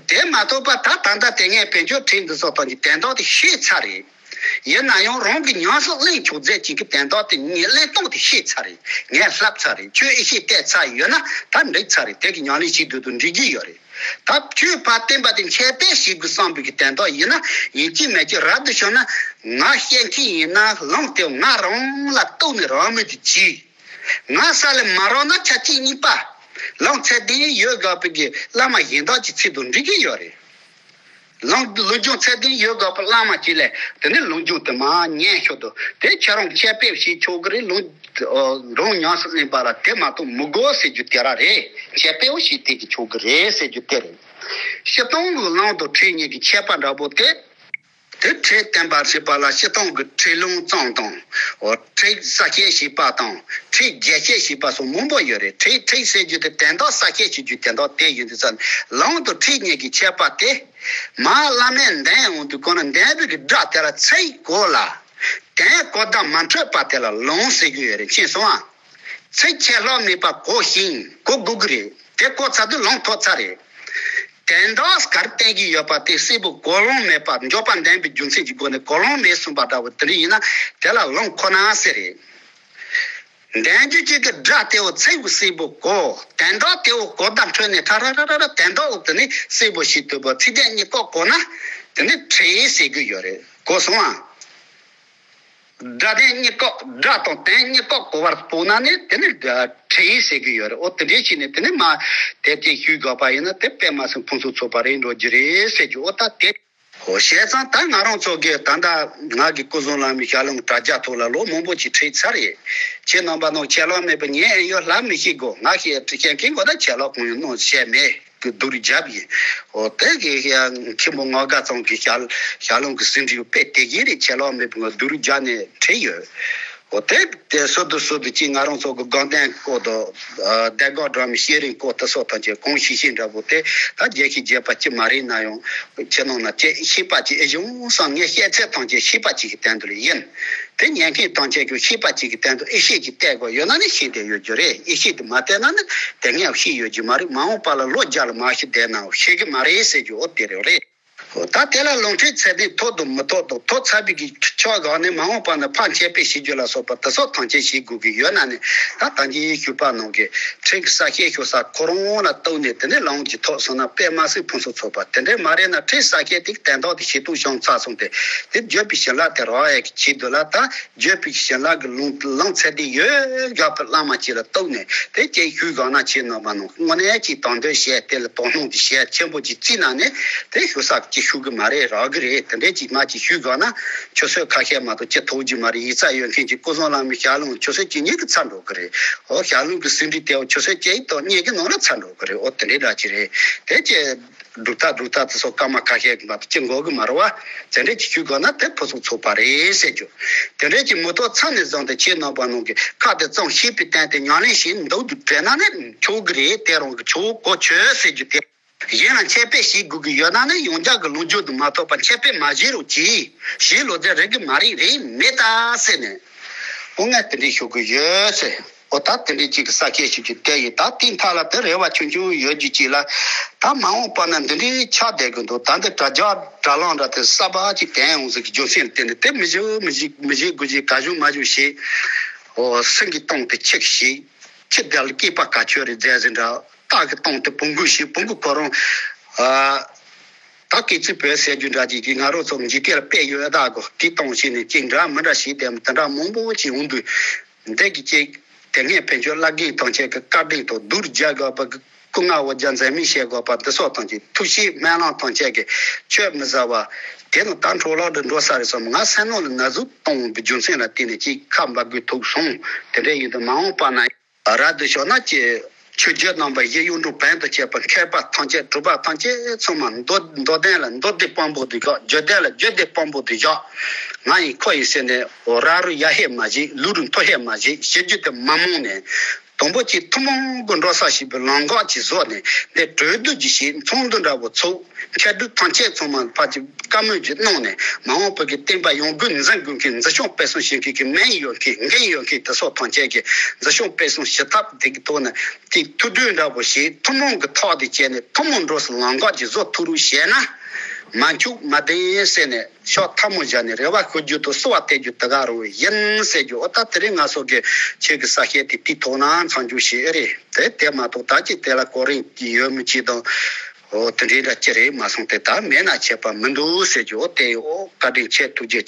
དེ་མ་གཏོགས་པ་ད་ད་ལྟ་དེ་སྔའི་དཔལ་འབྱོར་ཁྲིད་འདི་ཚོ་ཐམས་ཅད་དོན་དག་དེ་ཤེས་ཚར་རེད། ཡིན་ན་ཡང་རང་གི་ཉམས་སུ་ལེན་ཆོག་རྫས་ཅིག་གི་དོན་དག་དེ་ངས་ལེན་སྟངས་དེ་ཤེས་ཚར་རེད། ངས་བསླབ་ཚར་རེད། ཁྱོད་ཨེ་ཤེས་བལྟས་ཚར་ཡོད་ན་ད་འགྲིག་ཚར་རེད། དེ་གི་ཉམས་ལེན་བྱེད་དུས་དུ་འགྲིག་གི་ཡོད་རེད། ད་ཁྱོད་ཕར་བསྟན་པ་དེ་འཆད་སྤེལ་བྱེད་དགོས་བསམ་པའི་གི་དོན་དག་ཡིན་ན། ཡིན་གཅིག་མིན་གཅིག་རབ་ཏུ་བྱུང་ན་ང་བཤད་མཁན་ཡིན་ན་ལམ་དེ་ང་རང་ལ་གཏུགས་ནས་རག་མི་དེ་གྱིས། ང་ས་ལས་མ་རག་ན་ཆ་གཅིག་གཉིས་པ་ལམ་ཚད་ལྡན་ཡོད་དགོས་པའི་གི་བླ་མ་གཞན་དག་གི་ཚིག་དང་འགྲིག་གི་ཡོད་རེད། ལུང་ལུང་སྦྱོང་ཚད་ལྡན་ཡོད་དགོས་པ་བླ་མ་གཅིག་ལས་དེ་ནི་ལུང་སྦྱོང་དེ་མ་ཉན་ཤོག་དོ། དེ་ཁྱེད་རང་འཆད་སྤེལ་བྱེད་ཆོག་གི་རེད། ལུང་འགྲོ་ཉམས་སུ་ལེན་པ་ལ་དེ་མ་གཏོགས་མི་དགོས་ཟེར་རྒྱུ་དེ་ར་རེད། འཆད་སྤེལ་བྱེད་བསྡད་ཀྱི་ཆོག་གི་རེད་ཟེར་རྒྱུ་དེ་རེད། སྤྱིར་བཏང་གི་ལུང་དང་ཁྲིད་གཉིས་ཀྱི་ཁྱད་པར་འདྲ་པོ་དེ། དེ་ཁྲིད་བསྟན་པར་བྱེད་པ་ལ་སྤྱིར་བཏང་གི་ཁྲིད་ལུང་ཙམ་དང་། འོ་ཁྲིད་གསལ་བཤད་བྱེད་པ་དང་ཁྲིད་རྒྱས་བཤད་བྱེད་པ་སོགས་མང་པོ་ཡོད་རེད། ཁྲིད་ཁྲིད་ཟེར་རྒྱུ་དེ་དོན་དག་གསལ་བཤད་བྱེད་རྒྱུ་དོན་དག་དེ་ཡིན་དུས་ཙང་ལུང་དང་ཁྲིད་གཉིས་ཀྱི་ཁྱད་པར་དེ། མ་བླ་མས་འདོན་འོང་དུས་གོ་ན་འདོན་པའི་གི་སྒྲ་དེ་ལ་ཚིག་གོ་ལ། དོན་གོ་བརྡ་མ་འཕྲོད་པ་དེ་ལ་ལུང་ཟེར་རྒྱུ་ཡོད་རེད། མཁྱེན་སོང་ཨ། ཚིག་ཆད་ལྷག་མེད་པ་གོ་ཞིང་གོ་དགོས་ཀྱི་རེད། དེ་གོ་ཚར་དུས་ལུང་ཐོབ་ཚར་རེད། དོན་དག་ག་རེ་བསྟན་གྱི་ཡོད་པ་དེ་གསལ་པོ་གོ་ལོང་མེད་པ་འཇོག་པ་འདོན་པའི་རྒྱུ་མཚན་གྱི་སྒོ་ནས་གོ་ལོང་མེད་གསུངས་པ་འདྲ་བོ་དེ་འདྲ་ཡིན་ན་དེ་ལ་ལུང་ཁོ་ན་ཟེར་རེད། འདོན་རྒྱུ་གཅིག་གི་སྒྲ་དེ་བོ་ཚིག་གསལ་པོ་གོ། དོན་དག་དེ་བོ་གོ་བརྡ་འཕྲོད་ནས་ཁྲ་ཁྲ་ཁྲ་ཁྲ་དོན་དག་འོག་ཏུ་ནི་གསལ་པོ་ཞིག་ཐུབ་པ། ཚིག་དོན་གཉིས་ཀ་གོ་ན་དེ་ནི་ཁྲིད་ཟེར་གྱི་ཡོད་རེད། གོ་སོང་ཨ། སྒྲ་དོན་གཉིས་ཀ་སྒྲ་དང་དོན་གཉིས་ཀ་གོ་བར་སྤོ་ན་ནི་དེ་ནི་ཁྲིད་ཟེར་གྱི་ཡོད་རེད། འོ་དེ་འདྲའི་ཕྱིར་ནི་དེ་ནི་མ་དེ་དེ་ཞུས་དགོས་པ་ཡིན་ན་དེ་དཔེ་མ་སྲིད་ཕུན་སུམ་ཚོགས་པ་རེད་འགྲོ་རྒྱུ་རེད་ཟེར་རྒྱུ། འོ་ད་དེ། འོ་བྱས་ཙང་ད་ང་རང་ཚོ་གི་ད་ལྟ་ང་གི་སྐུ་གཟུགས་ལ་མི་ཞལ་ལུང་དྲ་རྒྱ་ཐོག་ལ་ལོ་མང་པོ་ཅིག་ཁྲིད་ཚར་རེད། ཁྱེད་རྣམ་པ་རྣམས་ཆད་ལྷག་མེད་པ་ཉན་ཨེ་ཡོད་ལ་མི་ཤེས་གོ། ང་ཞེས་དྲི་ཤན་ཀིང་གོ་ད་ཆད་ལྷག་གང་ཡང་གནང་བཤད་མེད། གི་སྡུག་རུ་རྒྱབ་ཡིན། འོ་དེ་གི་ཡ་མཁན་པོ་ངག་དགའ་ཚང་གི་ཞལ་ཞལ་ལུང་གི་ཟིན་བྲིས་དཔེ་དེ་གི་རེད། ཆད་ལྷག་མེད་པའི་ངོ་སྡུག་རུ་རྒྱབ་ནས་ཁྲིད་ཡོད། འོ་དེ་དེ་སོ་སོ་སོ་སོ་ཅིག་ང་རང་ཚོ་གི་དགོངས་དོན་སྐོར་དུ་དེ་ག་འགྲོ་མི་ཤེས་རིང་སྐོར་དུ་སོགས་ཐམས་ཅད་གང་ཤེས་ཤེས་འདྲ་པོ་དེ་ད་རྒྱལ་ཤེས་རྒྱལ་པ་ཅི་མ་རེད་ན་ཡང་ཁྱེད་རྣམས་ན་ཅེས་ཤེས་པ་ཅིག་ཨེ་བྱུང་བསམ། ངས་བཤད་ཚད་ཐམས་ཅད་ཤེས་པ་ཅིག་གི་སྟེང་དུ་ལ་ཡིན། དེ་ཉན་མཁན་ཐམས་ཅད་ཀྱིས་ཤེས་པ་གཅིག་གི་སྟེང་དུ་ཡེ་ཤེས་ཀྱི་གཏད་དགོས་ཡོད་ན་ནི་ཤེས་བསྡད་ཡོད་རྒྱུ་རེད། ཡེ་ཤེས་དེ་མ་གཏད་ན་ནི་དེ་སྔ་ཤེས་ཡོད་རྒྱུ་མ་རེད། མ་འོངས་པ་ལ་ལོ་བརྒྱ་ལ་མ་ཤེས་བསྡད་ན་ཤེས་ཀྱི་མ་རེད་ཟེར་རྒྱུ་འོ་དེ་རེད་རེད། འོ་ད་དེ་ལ་ལུང་ཁྲིད་ཚད་ལྡན་ཐོབ་དང་མི་ཐོབ་དང་ཐོབ་ཚར་བའི་གི་ཆ་ག་ནས་མ་འོངས་པ་ན་ཕར་འཆད་སྤེལ་བྱེད་རྒྱུ་ལ་སོགས་པ་དེ་སོགས་ཐམས་ཅད་བྱེད་དགོས་ཀྱི་ཡོད་ན་ནི་ད་ད་གིན་ཞུས་པ་ནང་གི་ཁྲིད་ཀྱི་གསལ་བཤད་ཞུ་ས་ཁོ་རང་ལ་གཏུགས་ནས་དེ་ནས་ལུང་གཅིག་ཐོབ་སོང་ན་དཔེ་མ་སྲིད་ཕུན་སུམ་ཚོགས་པ། དེ་འདྲ་མ་རེད་ན་ཁྲིད་གསལ་བཤད་དེ་དོན་དག་དེ་ཞེ་དྲག་བྱུང་ཚར་སོང་སྟེ་དེ་བརྗོད་པའི་བྱིན་རླབས་དེ་རག་ཡས་ཀྱི་ཆེད་དུ་ལ་ད་བརྗོད་པའི་བྱིན་རླབས་ཀྱི་ལུང་ལུང་ཚད་ལྡན་ཡོད་དགོས་པའི་བླ་མ་ཅིག་ལ་གཏུགས་ནས་དེ་ཅིག་ཞུས་གང་ན་ཁྱེད་རྣམ་པ་རྣམས་དངོས་གནས་ཀྱི་དང་འདོད་བྱས་དེ་ལ་དོ་སྣང་དེ་བྱས་ཆེན་པོ་ཅིག་བརྩིས་ན་ནི་དེ་ཞུ་ས་ཅིག་ཞུ་གི་མ་རེད། རག་གི་རེད། དེ་འདྲ་ཅིག་མ་ཅིག་ཞུས་གང་ན་ཆུ་ཚོད་ཁ་ཤས་མ་གཏོགས་ཅི་ཐོགས་ཀྱི་མ་རེད། ཡིག་ཚགས་ཡོད་མཁན་གྱི་སྐུ་གསུང་བླ་མའི་ཞལ་ལུང་ཆུ་ཚོད་གཅིག་གཉིས་ཀྱི་ཚར་འགྲོ་གི་རེད། འོ་ཞལ་ལུང་གི་ཟིན་བྲིས་དེའོ་ཆུ་ཚོད་གཅིག་དང་གཉིས་ཀྱི་ནང་ལ་ཚར་འགྲོ་གི་རེད། འོ་དེ་འདྲའི་འདྲ་ཅིག་རེད། དེ་ཅི་སྒྲུབ་ཐབས་སྒྲུབ་ཐབས་དེ་ཚོ་སྐར་མ་ཁ་ཤས་ཀྱི་མ་གཏོགས་ཅི་འགོར་གི་མ་རེད་བ། དེ་འདྲས་ཅིག་ཞུས་དགོས་ན་དེ་ཕུན་སུམ་ཚོགས་པ་རེད་ཟེར་རྒྱུ། དེ་འདྲས་ཀྱི་མུ་ཏོག་མཚམས་ནས་བཟུང་སྟེ་ཁྱེད་རྣམ་པ་རྣམས་ཀྱིས་ཁ་དེ་ཙམ་ཤེས་པའི་སྟེང་དེ་ཉམས་ལེན་བྱེད་འདུག་ཏུ་དྲན་ན་ནི་ཆོག་གི་རེད། དེ་རང་གི་ཆོག་གོ་ཆོད་ཟེར་རྒྱུ་དེ། གཞན་ལ་འཆད་སྤེལ་བྱེད་དགོས་ཀྱི་ཡོད་ན་ནི་ཡང་བསྐྱར་གྱི་ལོ་རྒྱུས་དུ་མ་ཐོགས་པར་འཆད་སྤེལ་མ་བྱེད་རོགས་གྱིས། ཞེས་ལོ་ཙཱ་རིག་གི་མ་རེད། རེད་མེད་ད་ཟེར་ནས། ཨོ་ངས་དེ་འདྲས་ཞུ་གི་ཡོད་ཟེར། ཨོ་ད་དེ་འདྲས་ཅིག་གི་ས་སྐྱེས་ཞིག་གི་དེ་ཡིན། ད་དེའི་མཐའ་ལ་དེ་རེ་བ་ཆུང་ཆུང་ཡོད་རྒྱུ་ཅིག་ལ། ད་མ་འོངས་པ་ན་འདི་འདྲས་ཆགས་བསྡད་གི་འདུག་ད་འདི་དྲ་རྒྱ་དྲ་ལམ་འདྲ་དེ་གསར་པ་ཅིག་བསྟན་འོང་ཟེར་གི་རྒྱུ་མཚན་ལ་བརྟེན་ནས་དེ་མི་བྱེད་མི་བྱེད་མི་བྱེད་དགོས་ཀྱི་ག་ཞུ་མ་ཞུ་ཞིག་ཨོ་སེང་གེ་གཏོང་དེ་ཆིག་ཞིག་ཁྱི་དེ་ལ་སྐེད་པ་ག་ཆོད་རེད་མཛད་ཟེར་འདྲ། སྟག་གི་གཏོང་དེ་བོང་གུ་ཞིག་བོང་གུ་ཁོ་རང་ཨ། ད་སྐེ་ཚིག་བོད་ཟེར་རྒྱུ་འདྲ་ཅིག་གིས་ང་རང་ཚོ་འཇིག་རྟེན་ལ་དཔེ་ཡོད་ད་གོ། དེ་གཏོང་བྱས་ནས་ཅིག་འདྲ་མི་འདྲ་ཞིག་དེ་དེ་འདྲ་མང་པོ་ཅིག་འོང་དུས་འདི་གི་ཅིག་དེ་སྔའི་བོད་ཆོས་བླ་རྒན་ཐམས་ཅད་ཀྱི་བཀའ་དྲིན་དང་སྡུག་རུ་རྒྱག་དགོས་པ་གི་སྐུ་ངལ་བ་རྒྱ་འཛད་མེད་བྱེད་དགོས་པ་འདི་སོགས་ཐམས་ཅད་ཐུགས་བསྐྱེད་སྨོན་ལམ་ཐམས་ཅད་ཀྱི་ཆོས་མི་ཟ་བ་དེ་ནི་ད་འཕྲོ་བརླག་ཏུ་འགྲོ་ས་རེད་བསམ། ང་སེམས་ནང་ལ་ན་ཟུག་གཏོང་བའི་རྒྱུ་མཚན་ལ་བརྟེན་ནས་ཅིག་ཁ་འབབ་དགོས་ཐུག་སོང་། དེ་འདྲ་ཡིན་དུས་མ་འོངས་པ་ན། རབ་ཏུ་བྱུང་ན་ཀྱེ། ཆོས་བརྒྱུད་རྣམ་པ་བཞི་གཡུང་དྲུང་བོན་དུ་བཅས་པ་མཁས་པ་ཐམས་ཅད་གྲུབ་པ་ཐམས་ཅད་ཚང་མ་མདོ་མདོ་དོན་ལ་མདོ་སྡེ་དཔང་པོ་དུ་བཞག། རྒྱུད་སྡེ་ལ་རྒྱུད་སྡེ་དཔང་པོ་དུ་བཞག། ང་ཡིན་ཁོ་ཡིན་ཟེར་ནས་འོ་ར་རུ་ཡ་ཧེ་མ་བྱེད། ལུ་རུ་མཐོ་ཧེ་མ་བྱེད། བྱེད་རྒྱུ་དེ་མ་རྨོངས་ནས་དང་པོ་གཅིག་ཐུན་མོང་གི་འགྲོ་ས་ཞིག་པའི་ལམ་འགག་ཅིག་བཟོ་ནས་འདི་གྲོས་བསྡུར་གྱི་ཞིག་ཚོགས་འདུ་འདྲ་པོ་ཚོགས། མཁས་གྲུབ་ཐམས་ཅད་ཚང་མ་ཕར་གྱི་བཀའ་མོལ་གྱི་གནང་ནས་མ་འོངས་པ་གི་བསྟན་པ་ཡོངས་རྒུད་འཛིན་དགོས་མཁན་འཛིན་སྐྱོང་སྤེལ་གསུམ་བྱེད་མཁན་གྱི་མིང་ཡོད་མཁན་འགན་ཡོད་མཁན་དེ་སོགས་ཐམས་ཅད་ཀྱི་འཛིན་སྐྱོང་སྤེལ་གསུམ་བྱེད་ཐབས་དེ་གི་ཐོག་ནས་དེ་ཐུགས་འདུན་འདྲ་པོ་ཞིག་ཐུན་མོང་གི་ཐོག་དེ་བྱས་ནས་ཐུན་མོང་འགྲོ་སའི་ལམ་ཁ་ཅིག་བཟོ་ཐུབ་རུ་བྱས་ན་མ་འཆུག་མ་བདེན་ཟེར་ནས་ཕྱོགས་ཐལ་མོ་བཞག་ནས་རེ་བ་ཞུ་རྒྱུ་དང་གསོལ་བ་འདེབས་རྒྱུ་དེ་ག་རུ་ཡིན་ཟེར་རྒྱུ། འོ་ད་དེ་རིང་ང་ཚོ་གི་ཁྱེད་ཀྱི་ས་སྐྱེས་དེ་དེའི་ཐོག་ན་མཚམས་འཇོག་བྱེད་ཨེ་རེད། དེ་དེ་མ་གཏོགས་ད་ཅི་དེ་ལ་གོ་རིམ་ཡོད་མི་ཅི་དང་། འོ་དེ་འདྲའི་འདྲ་ཅི་རེད་མ་སོང་སྟེ་ད་མེད་ན་ཁྱད་པར་མི་འདུག་ཟེར་རྒྱུ། འོ་དེ་འོ་བཀའ་དྲིན་ཆེ། ཐུགས་རྗེ་ཆེ།